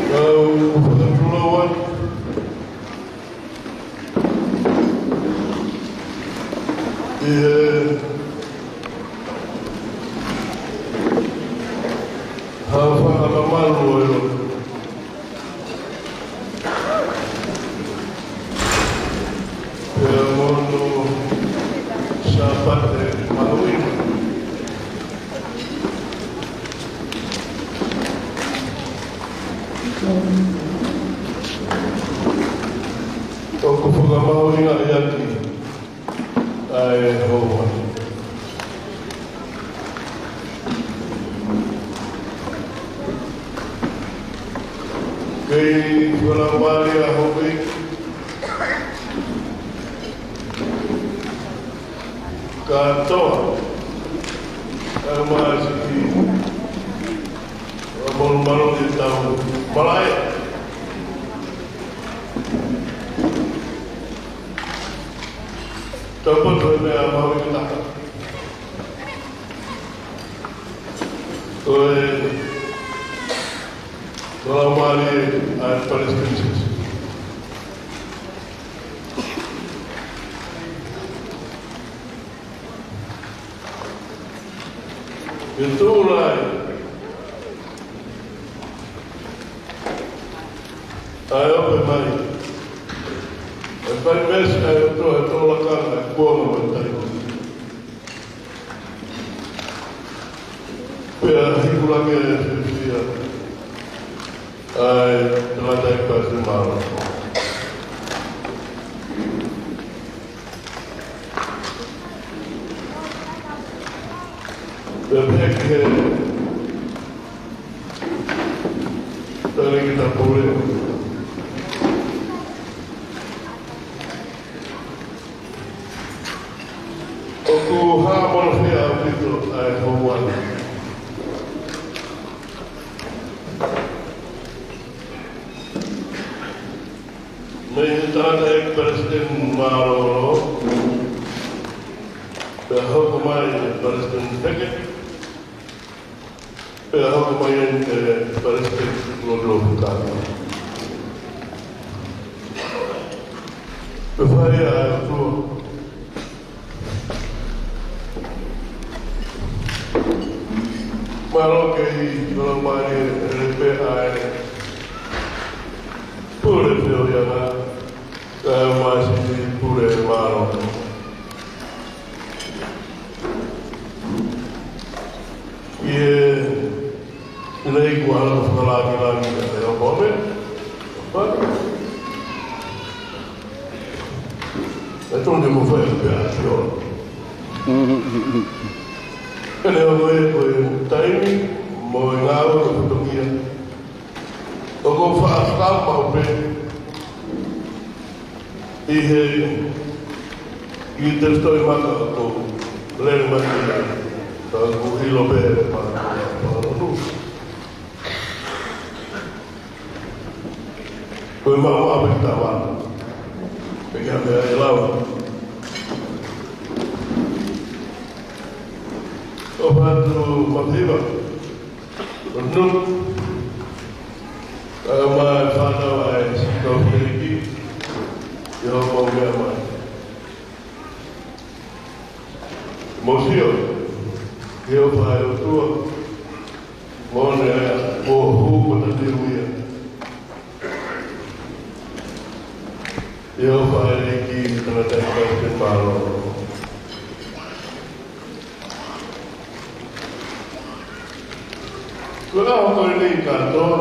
Kau fakatulou atu ʻi he haʻu fakamamalu ʻo e lotu. Pea mo hono Sāpate mahuʻinga. ʻOku fakamahuʻingaʻi ʻaki ʻa e houa ni. Kei fakalaumālie ʻa houʻeiki kātoa, kae ʻumaʻā siʻi fakamalumalu ʻetau malaʻe. Tau potu e meʻa mahuʻinga taha. Ko e fakalaumālie ʻa e Palesiteni Siasi. Ke tuʻu lahi ʻA e ope mai. ʻE fai meesi ʻa e ʻOtua ʻi he tō lakanga ʻa e kuonga mo e taimi. Pea hiku laki e fiefia ʻa e tangataʻeiki palesiteni mālōlō. Pea pehē ki he talēkita pule. ʻOku hā mono fea ʻaupito ʻa e houa ni. Mei he tangataʻeiki palesiteni mālōlō, pea hoko mai e palesiteni feke, pea hoko mai e palesiteni lolotonga. Pea fai ʻa e ʻOtua. Mālō ke ʻi lalo mai e lepe ʻa e pule feohiʻanga, kae ʻumaʻā siʻi pule mālō. ʻI he ʻi he kuo ʻalu fakalāngilangi ʻa e ʻOtua. ʻE tonu ke mou fai pē ʻa e ʻOtua. Pea ʻoku ʻi ai ko e taimi mo e ngāue ʻo e fatongia. ʻOku ou faʻa fakamaʻu pē ʻi he, ʻi he tefitoʻi maka ʻoku ou lele mai ki ai. Ka ʻoku ou ʻilo pē ʻe maʻu ʻa e fakalongo. Ko e maʻu ʻa e pita wa. Pea ke ame ai lau. ʻOfa atu Mafiva. ʻO nu. Kae ʻumaʻā e fānau ʻa e siʻi kau fēiki. ʻI hoʻomou meʻa mai. Mou sio. ʻI he ʻofa ʻa e ʻOtua. Mo ne ʻa e, mo hū, mo tateu ia. ʻI he ʻofa ʻa e ʻEiki, tangataʻeiki palesiteni mālōlō. Ko e ʻaho ko eni kātoa,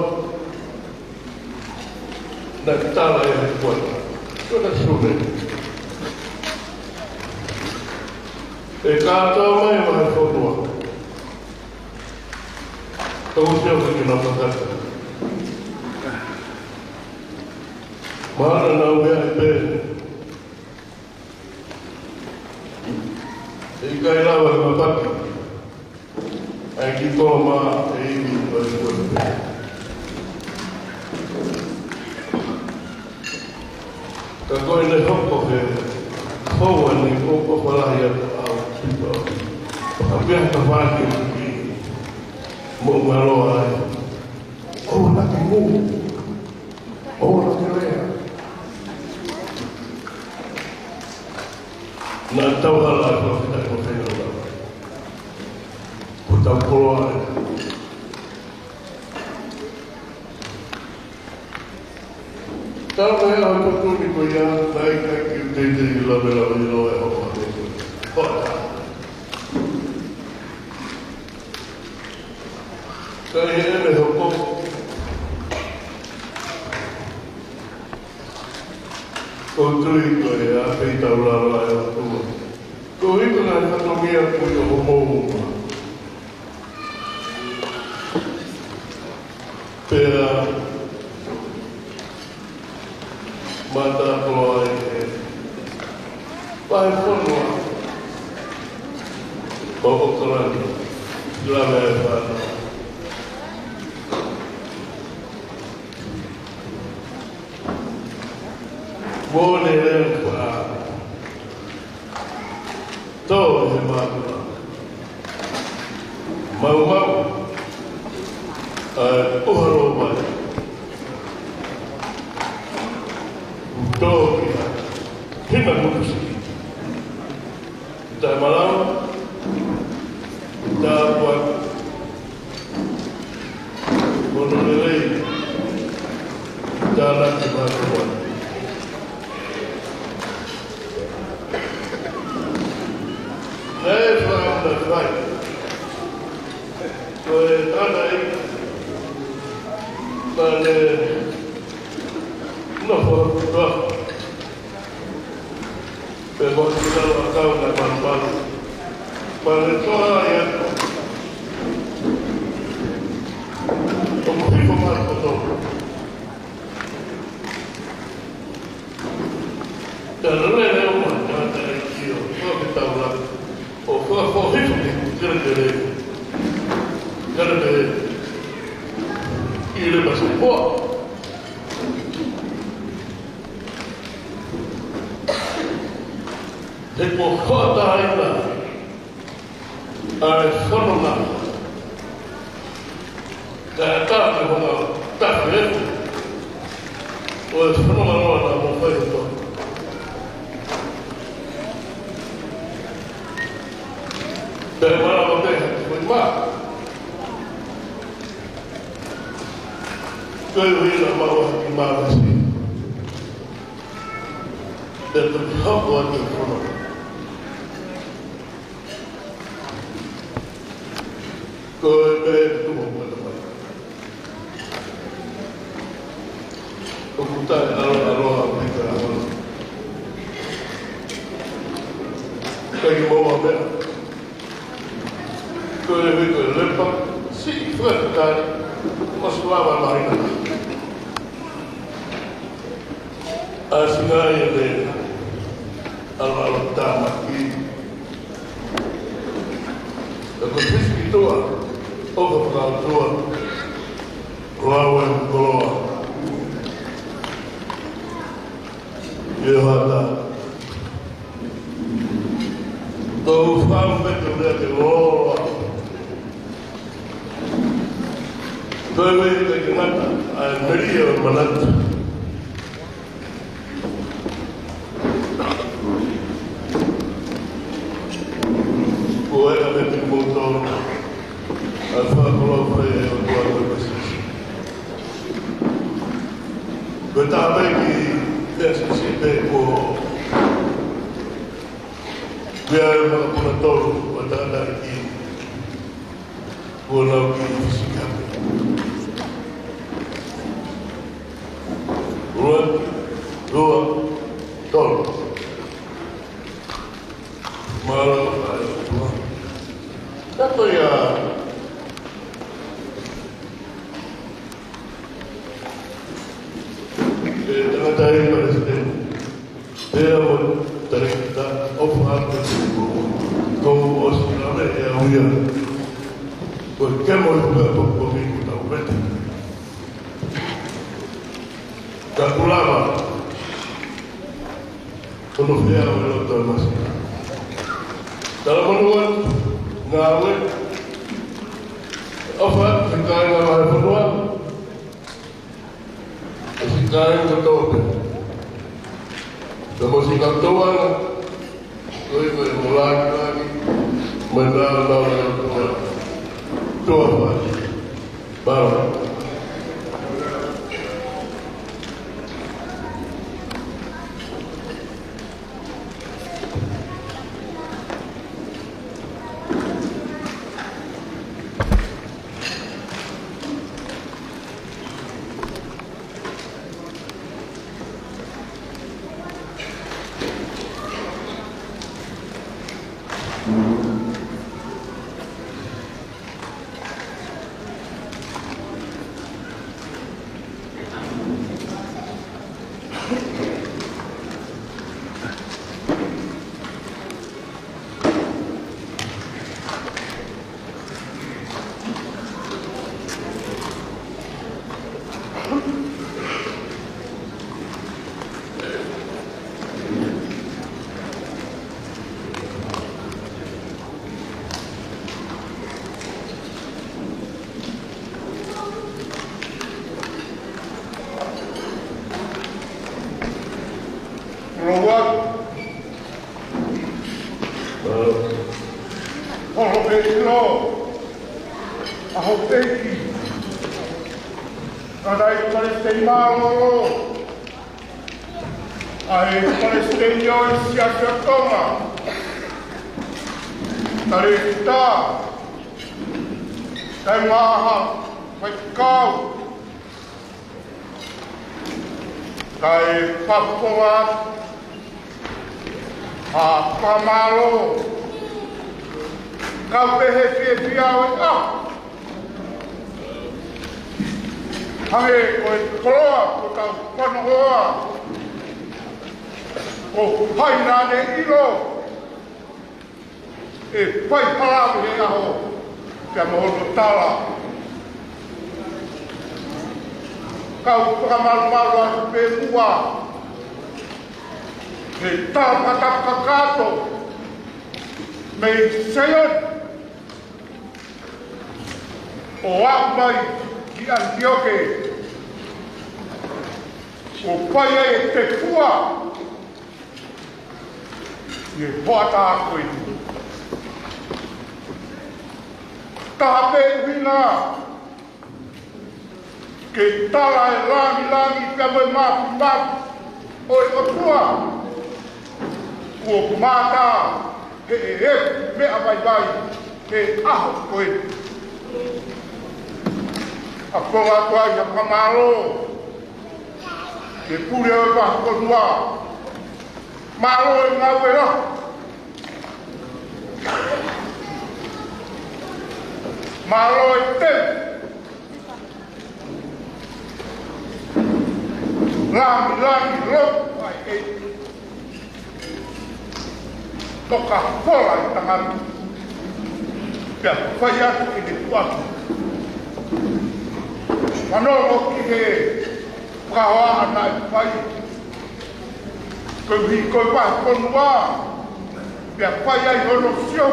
naʻe tala ʻe he kuata. Ko e na sune. ʻE kātoa mai ʻa e fonua. Tau sio ki he kinautolu. Mahalo naʻa nau meaʻi pē. ʻE ʻikai lava ʻe he mapaki ʻa e kiʻi kolo mā ʻe ivi ʻo e kuata. Ka ko ʻene hoko he houa ni ʻoku ou ʻofa lahi atu au pito. Ka pea ka fāki ki mo ngalo ai. ʻOua naʻa ke mou. ʻOua naʻa ke lea. Naʻa tau hala atu ki he taʻu ko fena la. Ko tau koloa. Tau mai au totoni ko ia, naʻe ʻikai ke u teitei lave lave ʻilo e hoʻo ʻa te. Hoʻata. Ka ʻi heʻene hoko, ko tui ko e ʻa pei tau lava e ʻOtua. Ko ʻi ka ngai fatongia ko i o homo uma. Pea mata ko ai e. Vai fonua. Ko ʻOkalani. Lava e fana. Mo ne lea ko a. Tō he mākua. Maumau. ʻA e ʻuhalo mai. Tō ki a. Hina mutu siki. Tae malau. Tapuaʻi. Mono lelei. Ta Tānaki mātuʻa. Naʻe fai, naʻe fai. Ko e tangata ia, naʻa ne nofo atu. Pea ko e tau ʻakau naʻe malumalu. Pea ne toa ia. ʻOku hifo mai kotoa. Tala lele uma, tala tala kio, ko ke tau la. ʻO ko, ko hifo ke, kele kele. Kele kele. ʻI le masipoa. He ko hota ina. ʻA e fononga. Ka e tā ke honga tafe efu. ʻO e fononga loa na mo fai e toa. Pea mara mo te hati fai mā. Ko e hui na mau hati mā masi. Pea tu hoko atu e fononga. Ko e meʻa ʻe tuʻu ʻo pata mai. ʻOku taʻeʻaloʻalo ʻa Pita ʻAhono. Kae ki moa meʻa. Ko e hui ko e lepa, siʻi fakatātā, ʻosi lava mai na. ʻA singa ia le, ʻaloʻalo tāmaki. Ka ko Sisi ki tuʻa, ʻoku fakautua, ko au e koloa. Iohana. Ko u fau me te mea ke loa. Ko e mea ke ngata, ʻa e melie ʻo e manatu. Ko e ʻa me te mou tau, ʻa e fakakoloa fai e o tua ko e pasisi. Ko e taha pē ki te asisi pē ko, pea e makapuna tolu, ko e tangata ki. Kuo lau ki fisika. Ua, ua, tolu. Mālō, ua. Tato ia. E tangata e palesiteni. Pea mo tarekita ʻo fāpē ko, ko ʻosi lave e au ia. Ko ke mo i kuka ko ko mi ku tau pete. Ka kulava. Kono fea o lo tau masi. Tala manu atu, ngāue. ʻOfa atu, he kāinga Vahefonua. ʻOsi kāinga kotoa pē. Ka mo si ka toa na. Ko i ko e mo laki laki. Mai nā nā nā nā. Toa fai. Mālō. Rouak. Holo pē ʻilo. ʻAho peiki. Tangataʻeiki Palesiteni Mālōlō ʻa e Palesiteni ʻo e Siasi ʻo Tonga, Talēfita, kae ʻumaʻā e faifekau, kae fakafofonga ʻa e fakamālō, kau pē he fiefia ʻo e ʻaho. Hangē ko e koloa ko ʻetau fanongoa, ko hai naʻa ne ʻilo ʻe fai hala he ʻaho pea mo hono tala. Kau fakamalumalu atu pē muʻa he tala fakatapu kakato mei Saione ʻo aʻu mai ki ʻAnitioke, ʻo fai ai e tefua ʻi he hoʻatā ko eni. Taha pē ʻuhinga ke tala e lāngilangi pea mo e māfimafi ʻo e ʻOtua, kuo mātā he ʻeku meʻa vaivai he ʻaho ko eni. ʻA e konga atu ai ʻa e fakamālō ki he pule ʻo e vahefonua. Mālō e ngāue lahi. Mālō e teu. Lāngilangi loto ai e toka fola e tangata. Pea fai atu ʻi he tuʻa. Fanongo ki he fakahoa naʻe fai. Koeʻuhi ko e vahefonua, pea fai ai hono sio.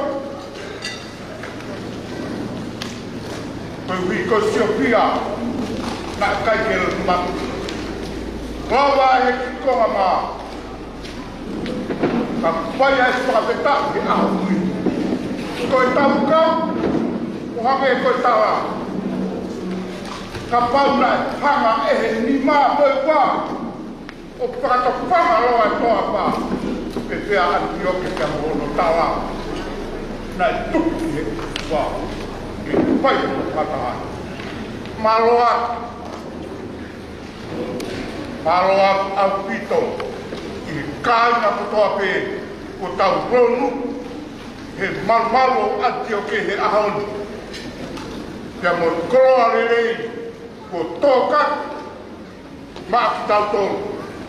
Koeʻuhi ko e siopia, naʻe ʻikai ke lava. Lava he kiʻi konga mā, ka fai ai fakafetaʻi he ʻaho ni. Ko e tau kau, ʻo hangē ko e tala. Kapau naʻe hanga ʻe he nima ko e ua ʻo fakatokanga loa e toafa, pea ʻAnitioke pea mo hono tala, naʻe tuku ʻi he ʻOtua ke fai hono fakataha. Mālō atu, mālō atu ʻaupito ki he kāinga kotoa pē kuo tau lonu he malumalu ʻo ʻAnitioke he ʻaho ni. Pea mo e koloa lelei kuo tōkaki maʻa kitautolu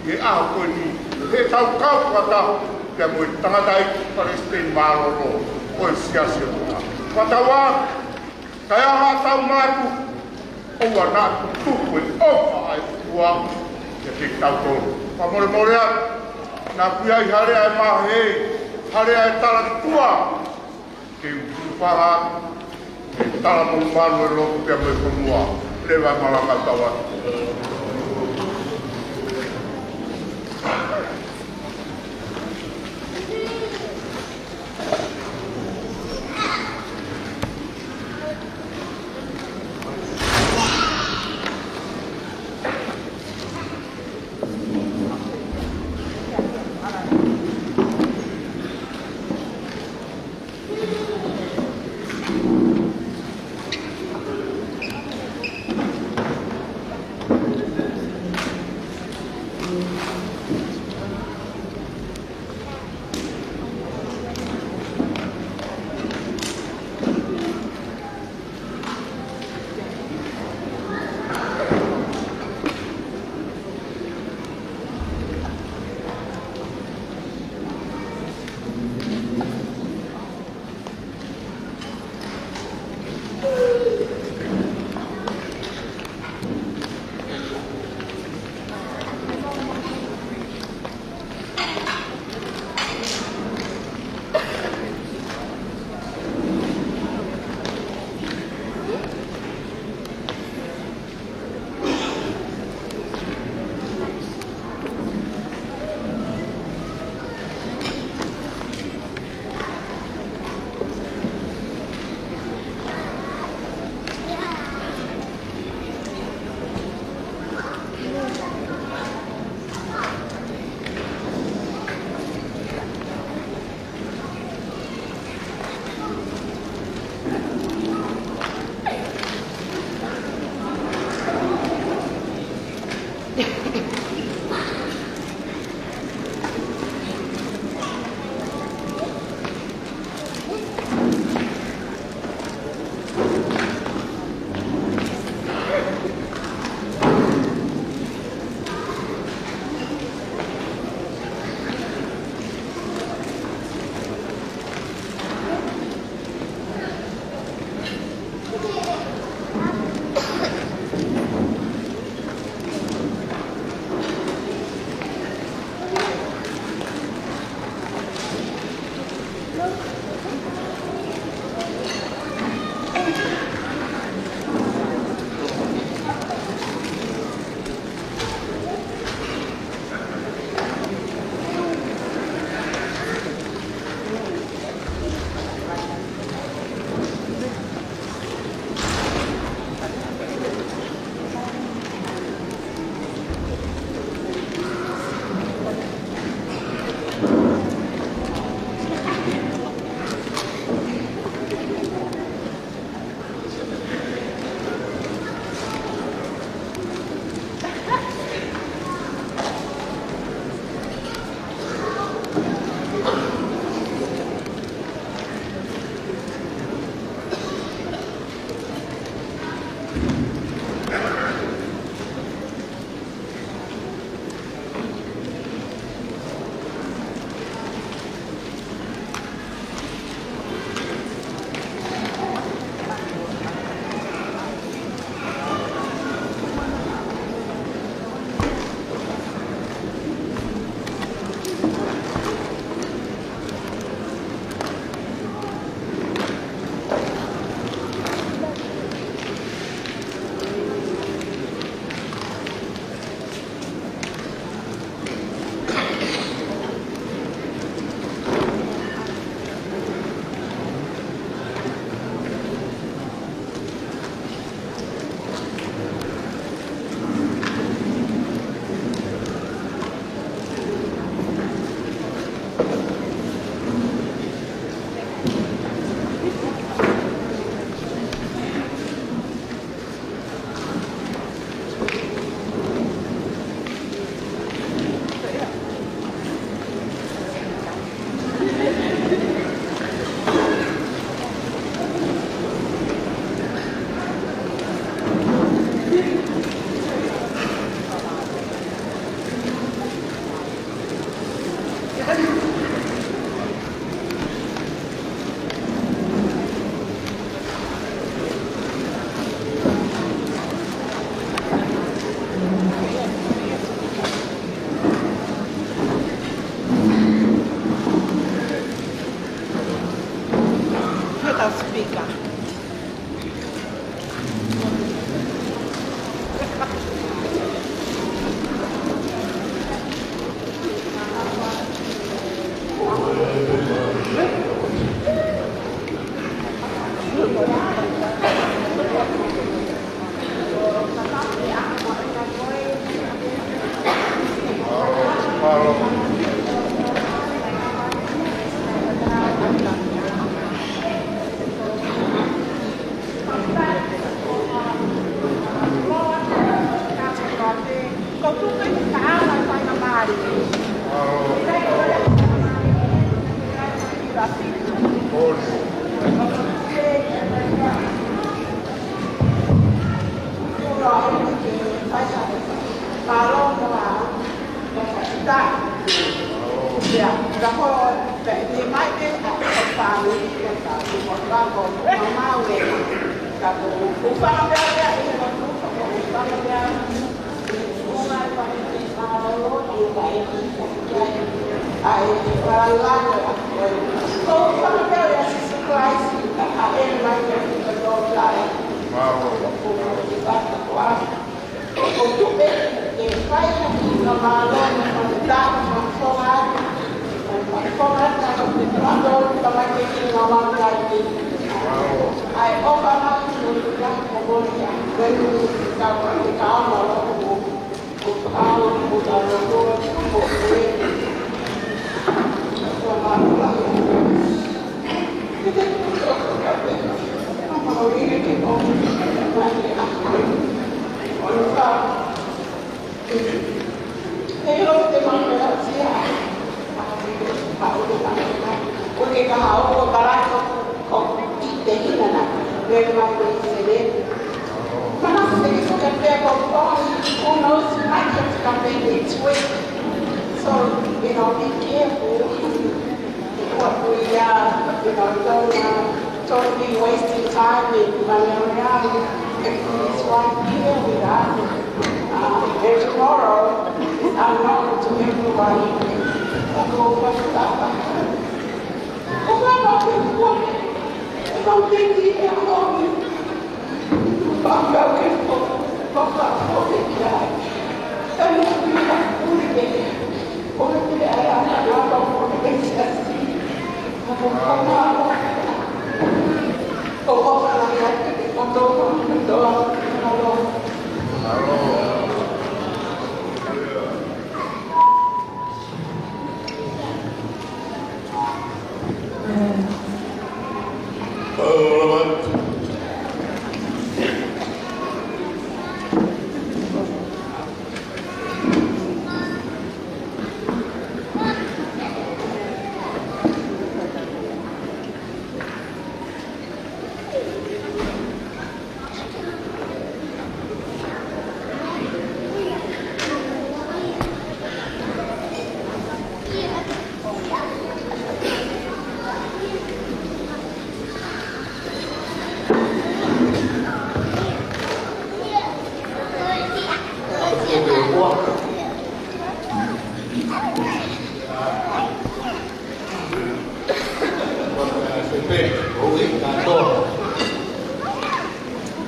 ʻi he ʻaho ko eni, he tau kau fakataha pea mo e tangataʻeiki Palesiteni Mālōlō ʻo e Siasi ʻo Tonga. Fakatauange, kae ʻaha tau mātu, ʻoua naʻa tuku e ʻofa ʻa e ʻOtua kiate kitautolu. Fakamolemole atu, naʻa ku ʻi ai ha lea ʻe mahe, ha lea ʻe tala ki tuʻa, ke u tuku pē ʻa e tala mo malu e lotu pea mo e fonua, leva e malanga tau atu. So, you know, be careful what we, uh, you know, don't, uh, don't be wasting time and money around. Everything is right here with us. Uh, and tomorrow is unknown to everybody.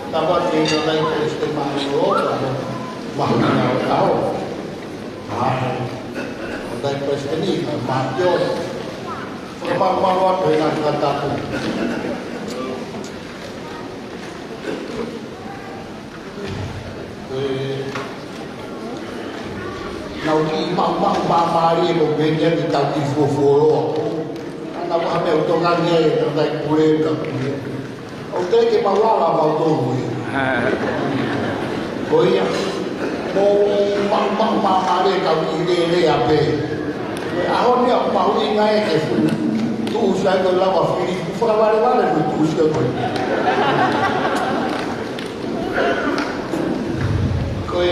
Tapa ki he Palesiteni Mālōlō, tapa mahina o tau. Ai, Palesiteni Mālōlō. Fakamālō atu he ngaahi fakatapu. Ē, naʻa ku kiʻi maʻumaʻu māmālie ko e meʻa ni ʻoku tau kiʻi fuofuoloa. Naʻa ku hā meʻa ʻoku tokanga ai, naʻa ku pule, naʻa ku pule. ʻOku teʻeki ke mau ala mau tolu ia. Ko ia, mou maʻumaʻu māmālie kau kiʻi lelei pē. Ko e ʻaho ni ʻoku mahuʻinga ʻa e ke fuʻu tuʻusi ai ko e lau ʻa Filipe, fakavalevale ko e tuʻusi ko ē. Ko e,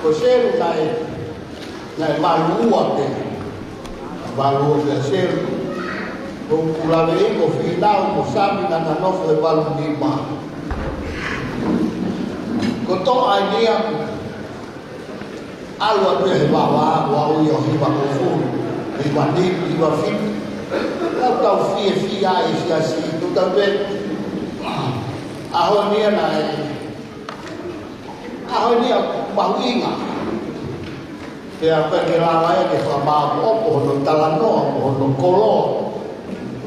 ko Selu naʻe, naʻe valu ua pē. Valu ua pē ʻa Selu. Ko ʻeku lave ʻi ko Fīnau, ko Sami naʻa na nofo he valu nima. Ko Toʻa eni ia, ʻalu atu ia he vavā, ʻo aʻu ia ʻo hiva ko fulu, hiva nima, hiva fitu. Tau tau fiefia ai siasi, tau tau pē. ʻAho ni ia naʻe, ʻaho ni ia mahuʻinga. Pea pē ke lava ia ke fakamāʻopoʻopo hono talanoa, ko hono koloa.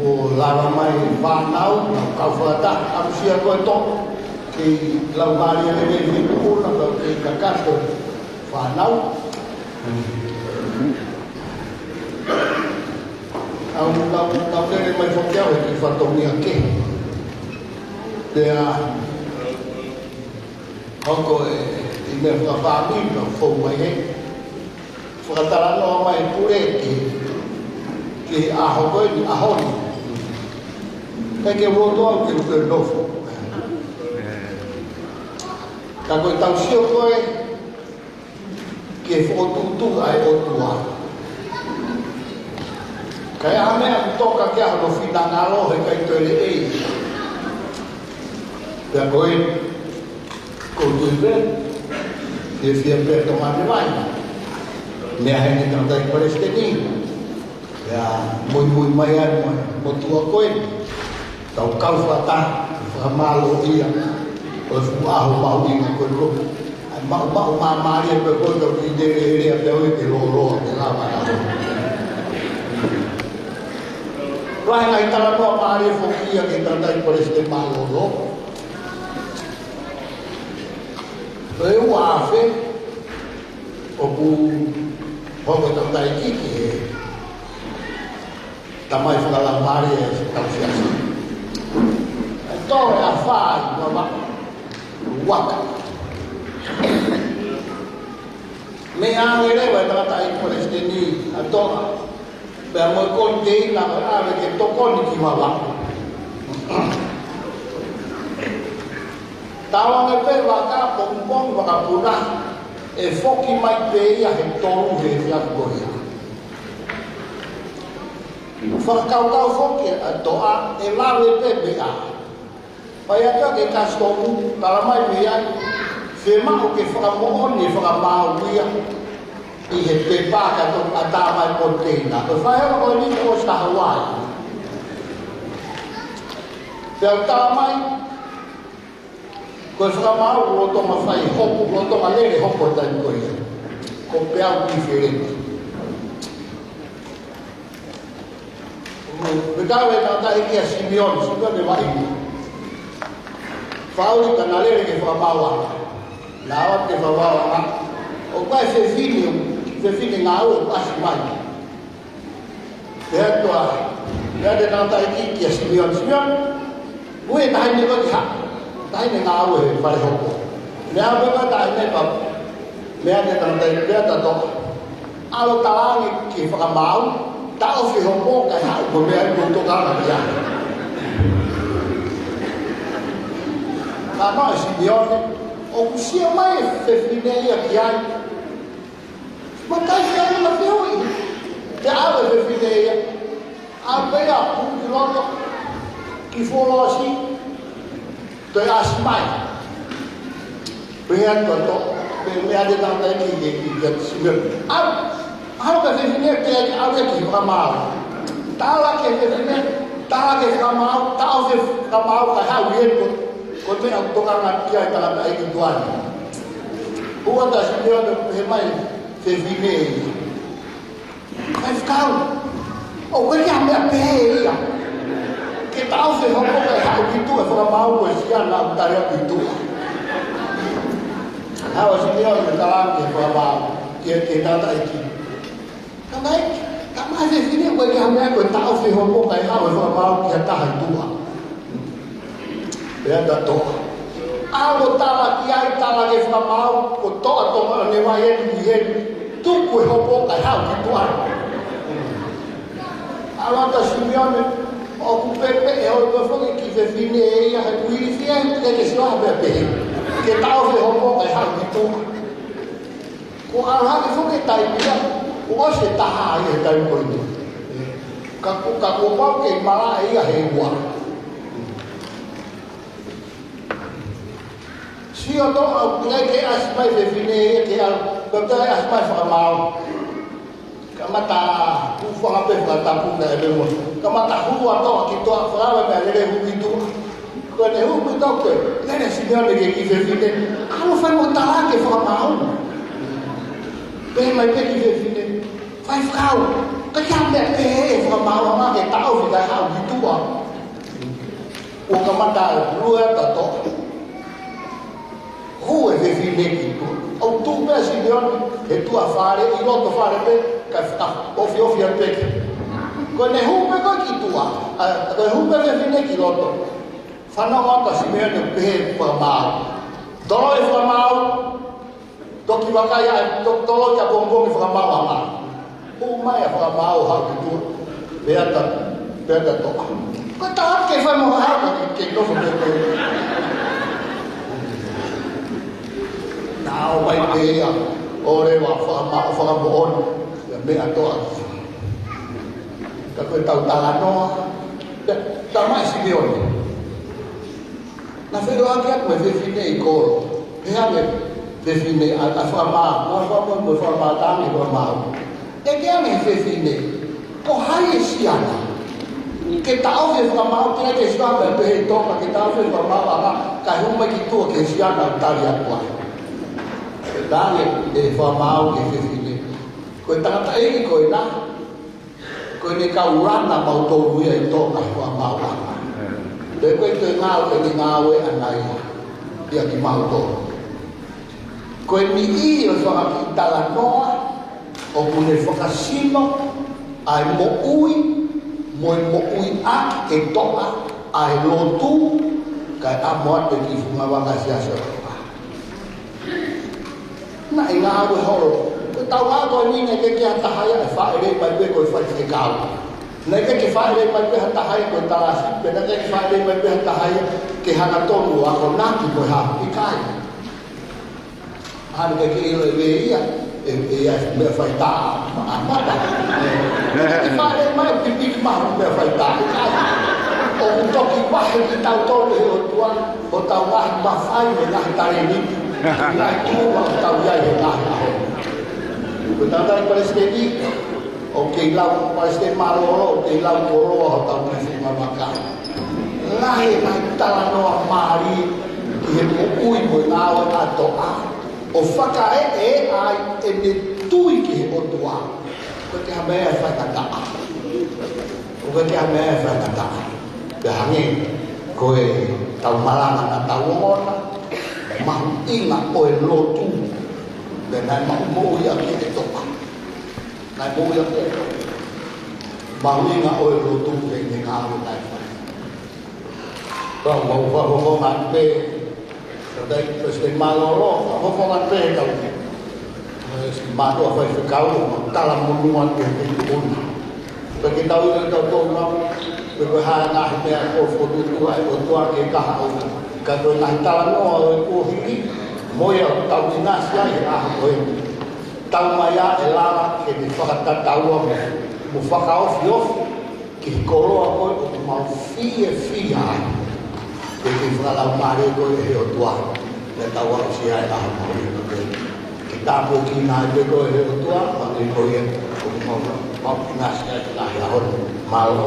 ʻO lava mai fānau, kau fakataha, ʻamusia ko e tō, kei lau mālie lelei ni puna, kau kei kakato fānau. Au, lau, lau lele mai foki au he kiʻi fatongia kehe. Pea, hoko e, Meʻa fakafāmili naʻe fou mai he fakatalanoa mai pule ki he ʻaho ko eni, ʻaho ni. Kae ke loto au ke u toe nofo. Ka ko e tau sio ko ē ki he fokotuʻutuʻu ʻa e ʻOtua. Ka ʻi ai ha meʻa ʻoku toka ki ai hono finangalo, he ʻikai toe lelei. Pea ko e, ko e tui pē, fiefia pē Tonga ni mai. Meʻa heni tangataʻeiki palesiteni. Pea muimui mai ai mo e motuʻa ko ē. Tau kau fakataha, fakamālō ia. Ko e fuʻu ʻaho mahuʻinga ko ē ko ē. ʻAi maʻu, maʻu māmālie pē ko ē, tau kiʻi lele, lele pē ʻo ke lōloa, ke lava ʻa. Lahi e ngaahi talanoa mālie foki ia ki he tangataʻeiki palesiteni mālōlō. Ko e ua afe, ʻoku hoko e tangataʻeiki ki he tamai fakalaumālie ʻo e tau siasi. ʻE tō e afā ʻi Vavaʻu, Vaka. Meʻa ange leva e tangataʻeiki palesiteni ʻa Tonga. Pea mo e koniteina ko ē ʻave ke tokoni ki Vavaʻu. Tau ange pē Vaka, pongipongi Vakapuna, ʻe foki mai pē ia he tolu he efiafi ko ia. Fakakaukau foki ʻa Toʻa, ʻe lave pē meʻa. Fai atu ki he kasitomu, tala mai mei ai, fiemaʻu ke fakamoʻoni e fakamaau ia ʻi he pepa kae toki ʻatā mai koniteina. Ko e fai holo ko eni kuo ʻosi taha ua ai. Pea tala mai, ko e fakamaau lolotonga fai hopo, lolotonga lele hopo taimi ko ia. Ko e peau difereniti. Mei he kau e tangataʻeiki ʻa Simione, Simione Vaʻinga. Fāʻuli ka na lele ki he fakamaauʻanga. Na ō ki he fakamaauʻanga. ʻOku ʻi ai e fefine, fefine ngāue ʻoku ʻasi mai. Pea toʻa, pea te tangataʻeiki kia Simione, Simione. Ui e taʻahine ko ē ki haʻa, taʻahine ngāue he fale hopo. Meʻa pē ko e taʻahine pau. Meʻa te tangataʻeiki pea ta Toʻa. ʻAlu ʻo tala ange ki he fakamaau, taʻofi e hopo kae haʻu ko e meʻa ʻi ko e tokanga ki ai. Ka naʻe Simione, ʻoku sio mai e fefine ia ki ai. Matai ke ʻalu na fehuʻi. Ke ʻalu e fefine ia. ʻAlu pē ia ʻo puke ki loto. Kiʻi fuoloa siʻi. Toe ʻasi mai. Pea ʻi ai e toto. Pea meʻa te tangataʻeiki ki, ki, ki, ki Simione. ʻAlu. ʻAlu pē fefine ke ʻalu ia ki he fakamaau. Tala ki he fefine. Tala ki he fakamaau. Taʻofi e fakamaau kae haʻu ia ko, ko e meʻa ʻoku tokanga ki ai e tangataʻeiki tuʻa ni. Hū atu ʻa Simione ʻo pehē mai, fefine ia. Faifekau, ʻoku ʻikai ha meʻa pehē ia. Ke taʻofi e hopo kae haʻu ki tuʻa e fakamaau ko e siana ʻoku tali ʻapi ki tuʻa. Haʻu ʻa Simione ʻo tala ange ki he fakamaau, ki he, ki he tangataʻeiki. Tangataʻeiki, tala mai e fefine ʻoku ʻikai ha meʻa ko e taʻofi e hopo kae haʻu e fakamaau ki ha taha ʻi tuʻa. Pea ta Toʻa. ʻAlu ʻo tala ki ai, tala ki he fakamaau, ko Toʻa Tonga ne vai eni ki heni. Tuku e hopo kae haʻu ki tuʻa. ʻAlu atu ʻa Simione, ʻoku pepe e hopo foki ki he fefine ia he kuili fia he ke ke sio ha meʻa pehē. Ke taʻofi e hopo kae haʻu ki tuʻa. Ko e ʻalu hake foki e taimi ia, kuo ʻosi e taha ia he taimi ko eni. Ka ko, ka kuo pau ke malaʻe ia he ua. Sio Toʻa ʻoku ʻikai ke ʻasi mai e fefine ia ke ʻalu, ka ʻoku ʻasi mai e fakamaau. Kamata hū fanga pē fakatapu na e lemo. Kamata hū ʻa Toʻa ki tuʻa, fakava meʻa lele hū ki tuʻa. Ko ʻene hū ki tuʻa ko ē, lele Simione ki he kiʻi fefine. ʻAlu fai mo tala ki he fakamaau. Pehē mai pē kiʻi fefine. Faifekau, ʻikai ha meʻa pehē he fakamaauʻanga ke taʻofi kae haʻu ki tuʻa. Kuo kamata lue atu ʻa Toʻa. Hū e fefine ki tuʻa. ʻOku tuʻu pē ʻa Simione he tuʻa fale, ʻi loto fale pē, kae fakaʻofiʻofi atu pē. Ko ʻene hū pē ko ē ki tuʻa, ʻa, ko e hū pē e fefine ki loto. Fanongo atu ʻa Simione ʻoku pehē e fakamaau. Tolo e fakamaau. Toki vakai ʻa e to-, tolo ki ʻapongipongi fakamaauʻanga. Hū mai ʻa e fakamaau ʻo haʻu ki tuʻa. Pea ta, pea ta toʻa. Ko e tau ke fai mo ha, ke, ke nofo pē ko ē. Naʻa ʻomai pē ia, ʻo leva fakamaau, fakamoʻoni. Ia meʻa toʻa. Ka ko e tau talanoa. Pea, talamai ʻe Simeone. Naʻe feʻiloaki atu mo e fefine ʻi kolo. Pehē ange fefine ʻa, ʻa fakamaau, mo fakamaau, mo fakamaau, tangi fakamaau. ʻEke ange fefine, ko hai e siana? Ke taʻofi e fakamaau, ke ke siana, pehē ʻe Toka, ke taʻofi e fakamaauʻanga, kae hū mai ki tuʻa ki he siana ʻo tali atu ai. Tangi e fakamaau ki he fefine. Ko e tangataʻeiki ko ena, ko ʻene kau langa mautolu ia ʻi Toka he fakamaauʻanga. Pea ko e toe ngāue, ʻene ngāue ʻana ia, ia kimautolu. Ko e niʻihi ʻo e fanga kiʻi talanoa, ʻoku ne fakasino ʻa e moʻui, mo e moʻui ʻaki ʻe Toka ʻa e lotu, kae ʻamo atu e kiʻi fungavaka siasi ʻo Toka. Naʻe ngāue holo. Ko e tau ako ni naʻe ʻikai ke ha taha ia ʻe fāʻeleʻi mai pē ko e faifekau. Naʻe ʻikai ke fāʻeleʻi mai pē ha taha ia ko e talasipe, naʻe ʻikai ke fāʻeleʻi mai pē ha taha ia ke hangatonu ʻo akonaki ko e hā, ʻikai. Hana ke ke ʻilo ʻe ia, ʻe, ʻe ia meʻa faitaʻa, ma-, a mata. ʻE, ʻikai ke fāʻeleʻi mai pipiki maha meʻa faitaʻa, ʻikai. ʻOku toki vahe kitautolu ʻe he ʻOtua, ʻo tau ngaahi mafai mo e ngaahi talēniti, ngaahi tuʻunga ʻoku tau ʻi ai he ngaahi ʻaho. Ko e tangataʻeiki palesiteni, ʻoku kei lau palesiteni mālōlō, ʻoku kei lau koloa hotau kiʻi fungavaka. Lahi e ngaahi talanoa mālie ki he moʻui mo e ngāue ʻa Toka, ʻo fakaeʻa ai ʻene tui ki he ʻOtua. ʻOku ʻikai ke ha meʻa ʻe faingataʻa. ʻOku ʻikai ke ha meʻa ʻe faingataʻa. Pea hangē ko e tau malanga naʻa tau ongona, mahuʻinga ʻo e lotu. Pea naʻe maʻu moʻui ʻaki ʻe Toka. Naʻe moʻui ʻaki ʻe Toka. Mahuʻinga ʻo e lotu pea mo e ngāue naʻe fai. Kau mau fakafofonga pē, tangataʻeiki palesiteni mālōlō, fakafofonga pē kau. Mo e siʻi mātuʻa faifekau, mau talamonū atu ki he tuʻunga. Pea ke tau ʻilo ʻe tautolu, pe ko e hā e ngaahi meʻa ʻoku fokotuʻutuʻu ai ʻe he ʻOtua ke kaha ʻo. Ka ko e ngaahi talanoa ʻo e kuohili, mo ia ʻoku tau ʻinasi ai he ʻaho ko eni. Tau mai ā ʻe lava ke ne fakatataua mo, mo fakaofiofi ki he koloa ko ē ʻoku mau fiefia ai. Ko e kiʻi fakalaumālie ko ē ʻe he ʻOtua, naʻa tau aʻusia ai ʻa e ʻaho ko ē. Ke tāpuekina ai pē koe ʻe he ʻOtua, hangē ko ia ʻoku mau, mau ʻinasi ai he ngaahi ʻaho ni. Mālō.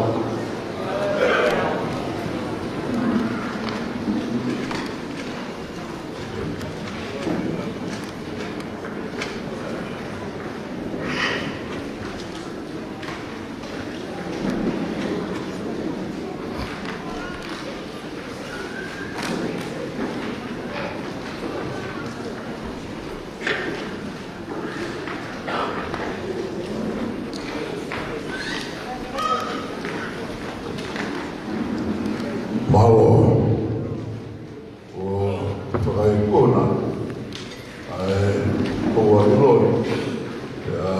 Mālō. ʻO fakaikuna ʻa e ʻOtua ʻi loto. Pea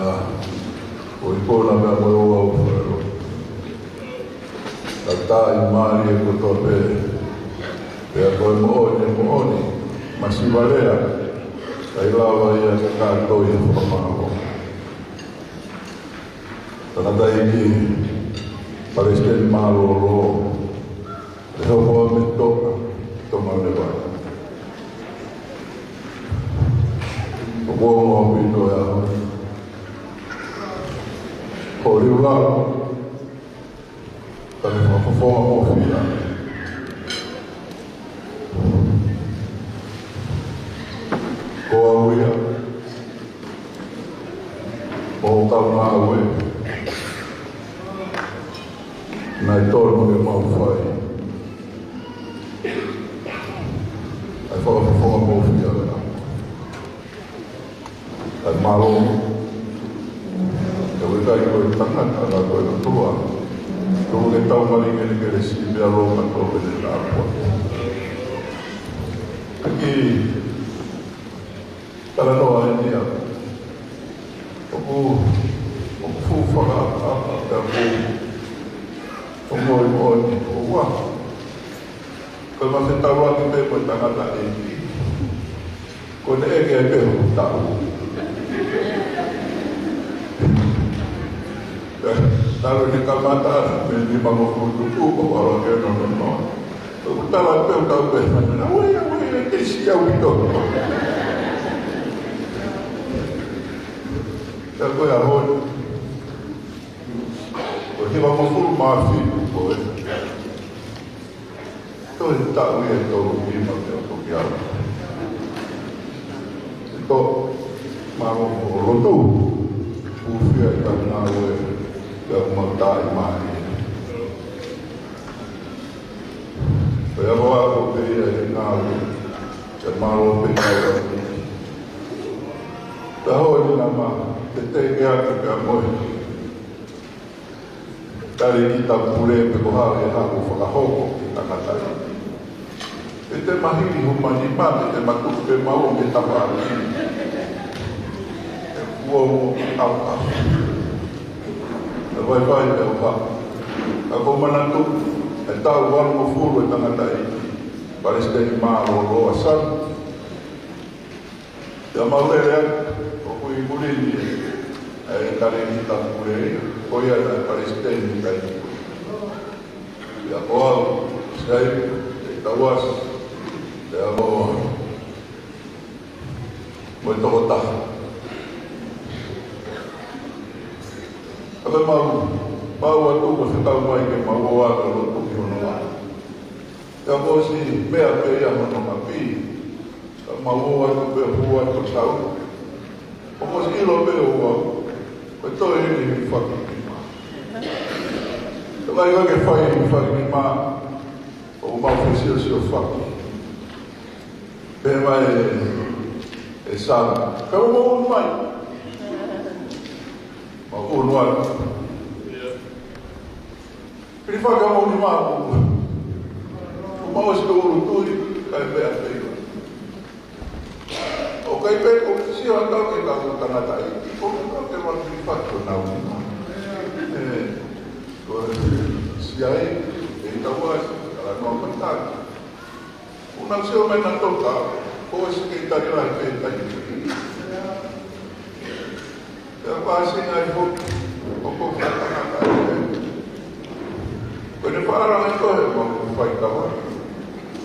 ʻoku ikuna pea mo e ʻOtua ʻoku fai loto. Tautai mālie kotoa pē. Pea ko e moʻoni, moʻoni, masiva lea, ʻikai lava ia ke kātoi e fakamālō. Tangataʻeiki palesiteni mālōlō, ʻe hoko atu mei Toka, Tonga leva. ʻOku ongo ʻaupito e ʻaho. Ko Liulalo, ka ne fakafofonga mo fia. Ko au ia, mo kau ngāue, naʻe tonu ke mau fai ʻa e fakafofonga mo fia. ʻA e mālō. Ka ʻoku ʻikai ko e tangata ka ko e ʻOtua. Tuku ke tau malingelinge le sipi a lo ka tau pene tāpua. Ka ki talanoa ʻi ia. ʻOku, ʻoku fuʻu fakaʻapaʻapa pea ʻoku, ʻoku moʻoni moʻoni ʻoku ua. Ko e mafetaulaki pē mo e tangataʻeiki. Ko ʻene ʻeke ai pē hoku taʻu. Talu ʻene kamata mei he nimangofulu tupu, ko e ʻalu hake ʻo nononoa. Ko e tala pē ʻo tau pē, ʻauē, ʻauē, ʻe kei siʻi ʻaupito. Pea ko e ʻaho ni, ko e hivangofulu mā fitu ko ē. Toe taʻu ia ʻe tolu nima pea toki ʻalu. ʻE toki mālō ʻo lotu. Hūfia ʻi he ngāue ʻa e mau taʻi mai. Ko ia ko ako pē ia ʻi he ngāue. Ke mālō pē ngāue. Ka hoi nā mā, te te ke ake pea moe. Talēkita pule pe ko e hā e hā ʻoku fakahoko ki he tangata. Pe te mahili homa nima, pe te matuʻu pē maua mei he tafaʻaki. ʻE kuo mo au au. ʻE vaivai ʻe au ha. Ka ko e manatu, ʻi he taʻu valungofulu ʻe tangataʻeiki. Palesiteni mālōlō ʻa Sam. Pea mau lele atu, ʻoku ʻi muli ni ʻa e talēkita pule, ko ia naʻe palesiteni ʻi he taimi. Pea ko au, Sai, ʻe Tauasi, pea mo, mo e tokotaha. Ka ko e mau, mau atu, ko e fekau mai ke mau ō atu ʻo lotu ki hono ʻapi. Pea ko e siʻi meʻa pē ia hono ʻapi. Ka mau ō atu pē hū atu ʻo tau. ʻOku mau ʻilo pē ʻoku ʻi ai. Ko e toe eni e hifaki nima. Ka ʻikai ke fai e hifaki nima, ʻoku mau fesiosiofaki. Pehē mai ʻe, ʻe Sam. Pea mau unu mai. Mau unu atu. Pili faka mau ni mau. Mau ʻosi ko ulu tui, kae meʻa pē ia. ʻOku ʻikai pē ko e sio atu ke tau tangataʻeiki, ko e tau ke mau pili faka ko nau ni mau. ʻE, ko e siʻi ai, ʻe Tauasi, ka la noa mataki. ʻOku nau sio mai nautolu ka, ko e sekelitali lahi pē taimi. Pea pāsinga ai foki, ʻoku ou fakatangata ai. Ko ʻene fakalanga ko ē, ʻoku ou fai kava.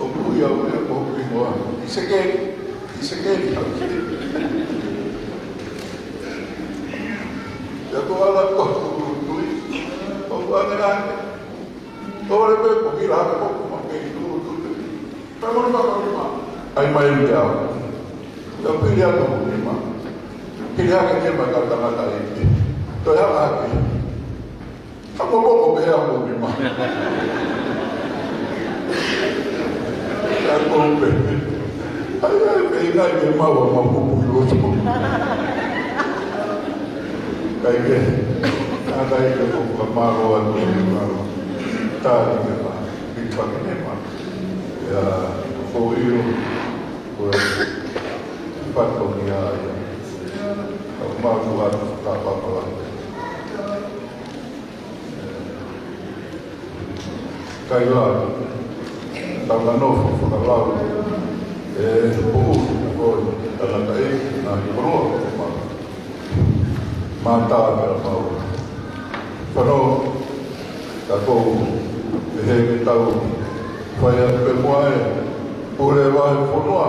ʻOku ui au ia ko hoku hingoa. ʻIsekeli, ʻIsekeli, ʻIsekeli. Pea ko ala ko hoku tui, ʻoku ʻange ʻange. Tole pē ko kila hake ko ma kei tū tū tū. Pea mo ni ma ko ni ma. ʻAi mai ʻi au. Ia pili atu ko ni ma. Pili hake ni ma ka tangataʻeiki. Toe hake hake. Ka ko ko ko pē au ko ni ma. Ia ko pē. ʻAi, ʻai, pē ʻi ngai ke mau a mau kupu i loto. Kae kehe, ʻa kae kehe ko ka mālō atu e mālō. Tali ke pā, pili faka ni ma. Ia, ko ʻilo, ko e fatongia ia. Ka mālō atu ka papala. Kaila, tau nofo fakalau, ʻe puʻu, ko e tangataʻeiki, naʻe koloa, ko ma, ma tā pea mau. Fano, ka kou, ʻe he ke tau, fai atu pē mo e, pule vahe fonua,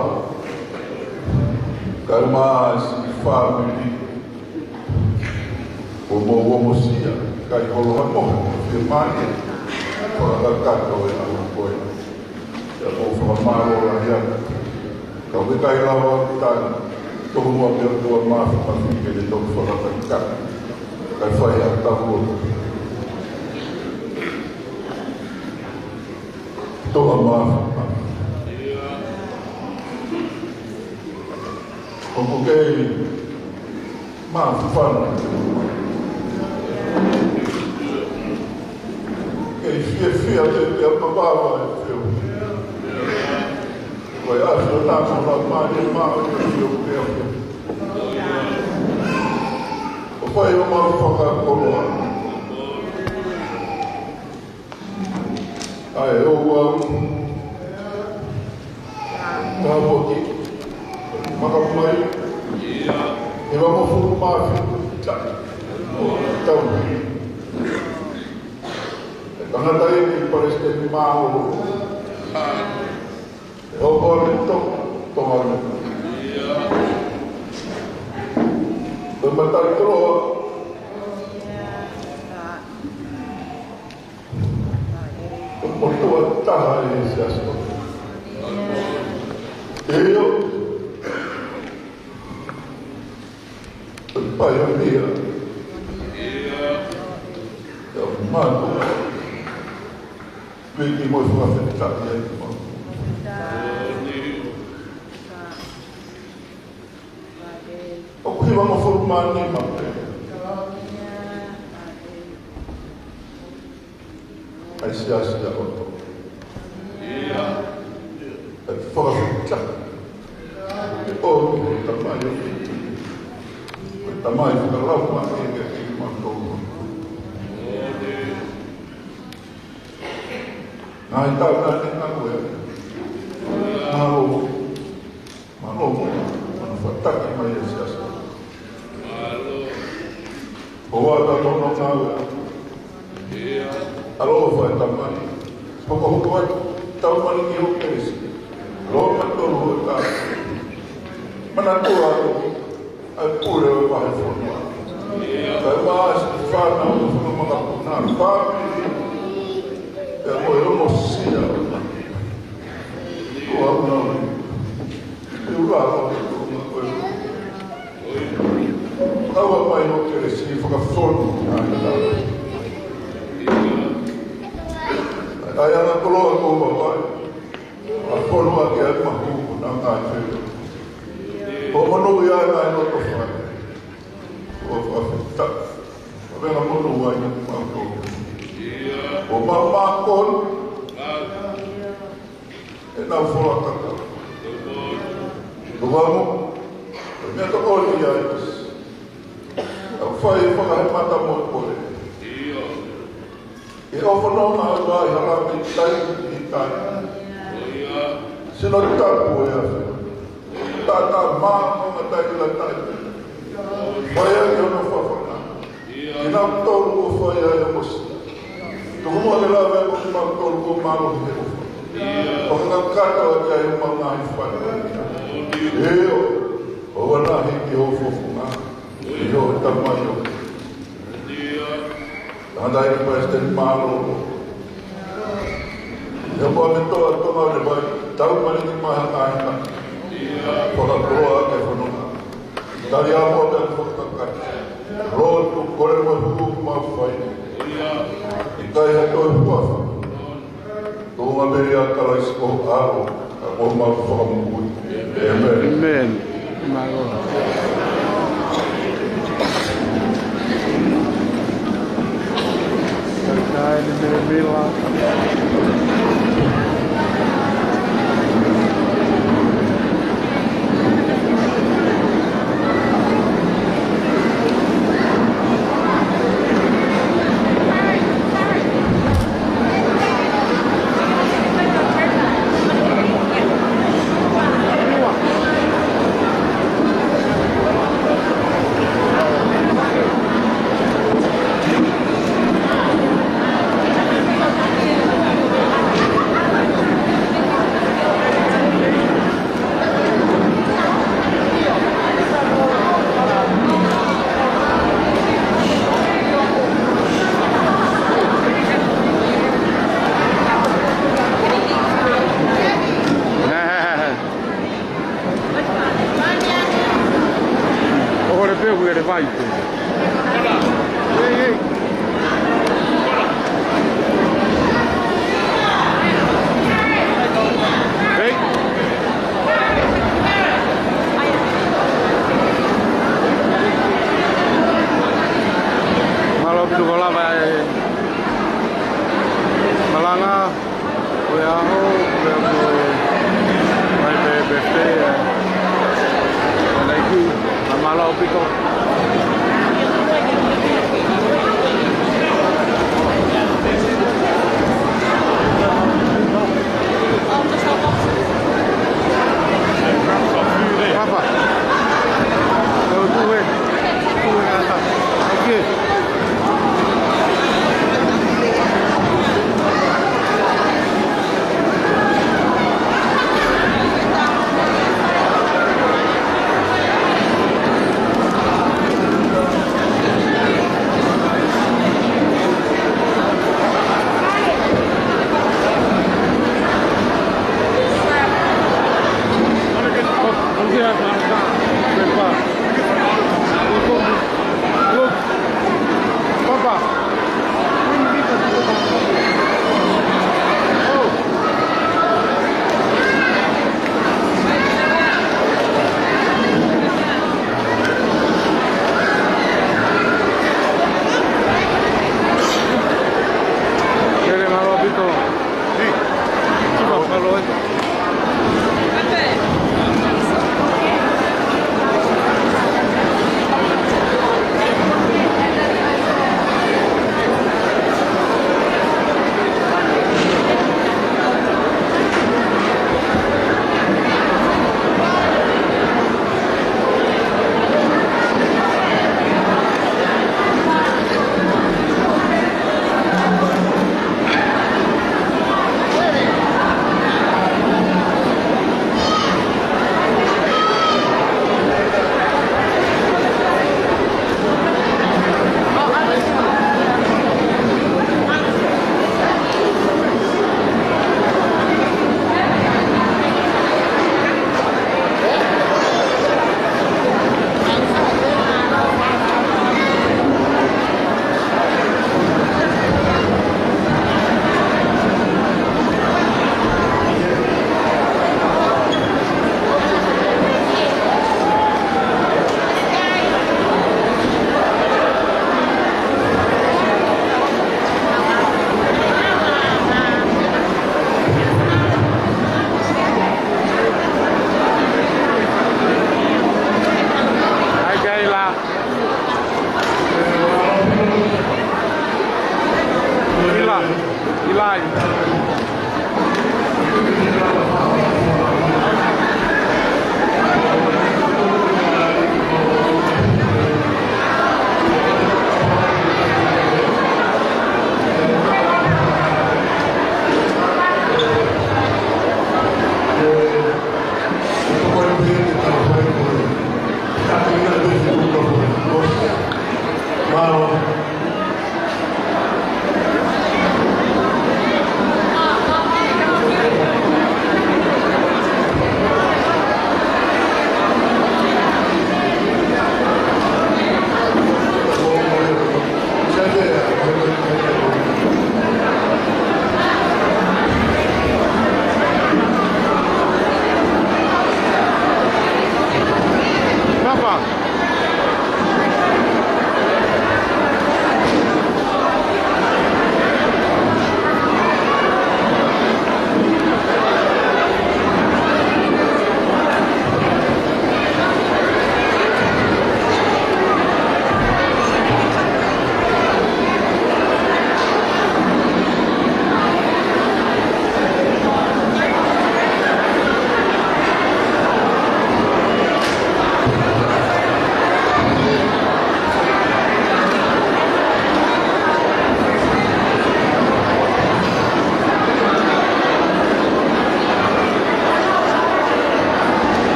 kae ʻumaʻā siʻi fāmili, ʻo mo, ʻo mo sia, kai holo ha mohe, fie mai, fakakakato e ʻaho ko ē. Ia ko fakamālō lahi atu. Ka ʻoku ʻikai lava ʻo tali, tohu mua pea tua mafi mafi ke te toki fakakakato. Kai fai ha tau ʻo. Toa mafi mafi. ʻOku kei māfana. Kei fiefia te te apapava e feu. Ko e afi o nako la mani ma o te fio pea. ʻO fai homau fakakoloa. ʻA e ʻOtua, ka poki, maka mai, ʻe vamo fulu mafi, ta, tau. ʻE tangata ʻi Palesiteni Māʻo, ʻe ʻOtua me to, to manu. Ko e matai koloa, ko e motuʻa taha ʻi he siasi. ʻIo. Ko e paionia. ʻIo, mālō. Piki mo e fakafetaʻi ai ki mālō. ʻOku hiva mo fulu mā nima pē. ʻAi siasi ʻa ʻOtua. ʻIo. ʻAi fakafetaʻi. ʻE ʻomi ʻe he Tamai ʻo e, ʻo e Tamai fakalaumālie ke ki mātou. Ngaahi taʻu naʻe ngāue. Mālō. Mālō mo, mo hono fataki mai e siasi. ʻOua ʻe tau tono ngāue. ʻAloʻofa e Tamai. Hokohoko atu, tau mali ki ho kelesi. Loa ma tolu o ta. Manatua atu, ʻa e pule ʻo e vahefonua. Kae ʻumaʻā siʻi fānau ʻo e fonua makapuna, fāmili. Pea mo e ongosia. Kuo au nau ni. Te u lava ʻo te u ma koe. Tau a mai ho kelesi fakafonu. ʻAi ana koloa ko vavai. ʻA fonu ake ai mahu ko nā ngāue. Ko manu ia ngāue no ko fai. Ko fakafetaʻi. Ko venga manu ai ni mau ko. Ko mau makon. ʻE nau fola kaka. Ko vamo. Ko mea to oli ai. Au fai fakahemata mo e kole. ʻE ʻofa no ma ua i hala me tai i tai. Sino tapu e afi. Tata ma o ma tai la tai. Fai ai hono fafana. Kinautolu ʻoku fai ai ʻa e mosi. Tuku muʻa ke lava ʻa e mosi mautolu ʻoku mālohi he ʻofa. Fakakakato ʻaki ai ʻa e ngaahi fai. ʻIo, ʻo wana hiki ho fofonga. ʻIo, Tamai ʻo. Tangataʻeiki Palesiteni Mālōlō. ʻIo, ko e meʻa ʻa Tonga ʻo ne vai, tau mali ki maha ngaahi na. Fakakoloa ʻa e fononga. Tali amo ʻa e fakakakato. Lotu, kole mo e huku mau fai. ʻIkai ha toe huafa. Ko e ngaahi meʻa ʻa Kalaisi ko e ʻAlo, ka ko homau Fakamoʻui. ʻĒmeni. ʻĒmeni. Mālō. Kae ʻi ai e meʻa mila. ʻOho le peu e le vai pe. Ei, ei. Ei. Mālō ʻaupito ko e lava e malanga. Ko e ʻaho, ko e ʻaho, mai pē, pē, pē, ē. Thank you.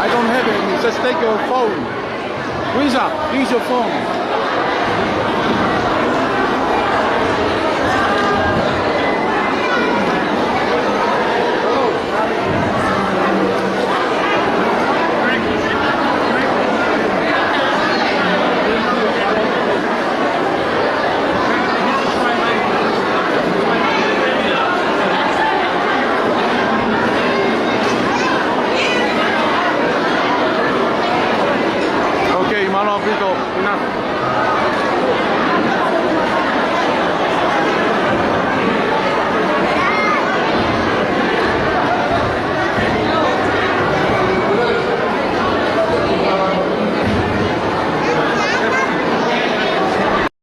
I don't have any. Just take your phone. Luisa, use your phone. Okay, mālō ʻaupito. Enough.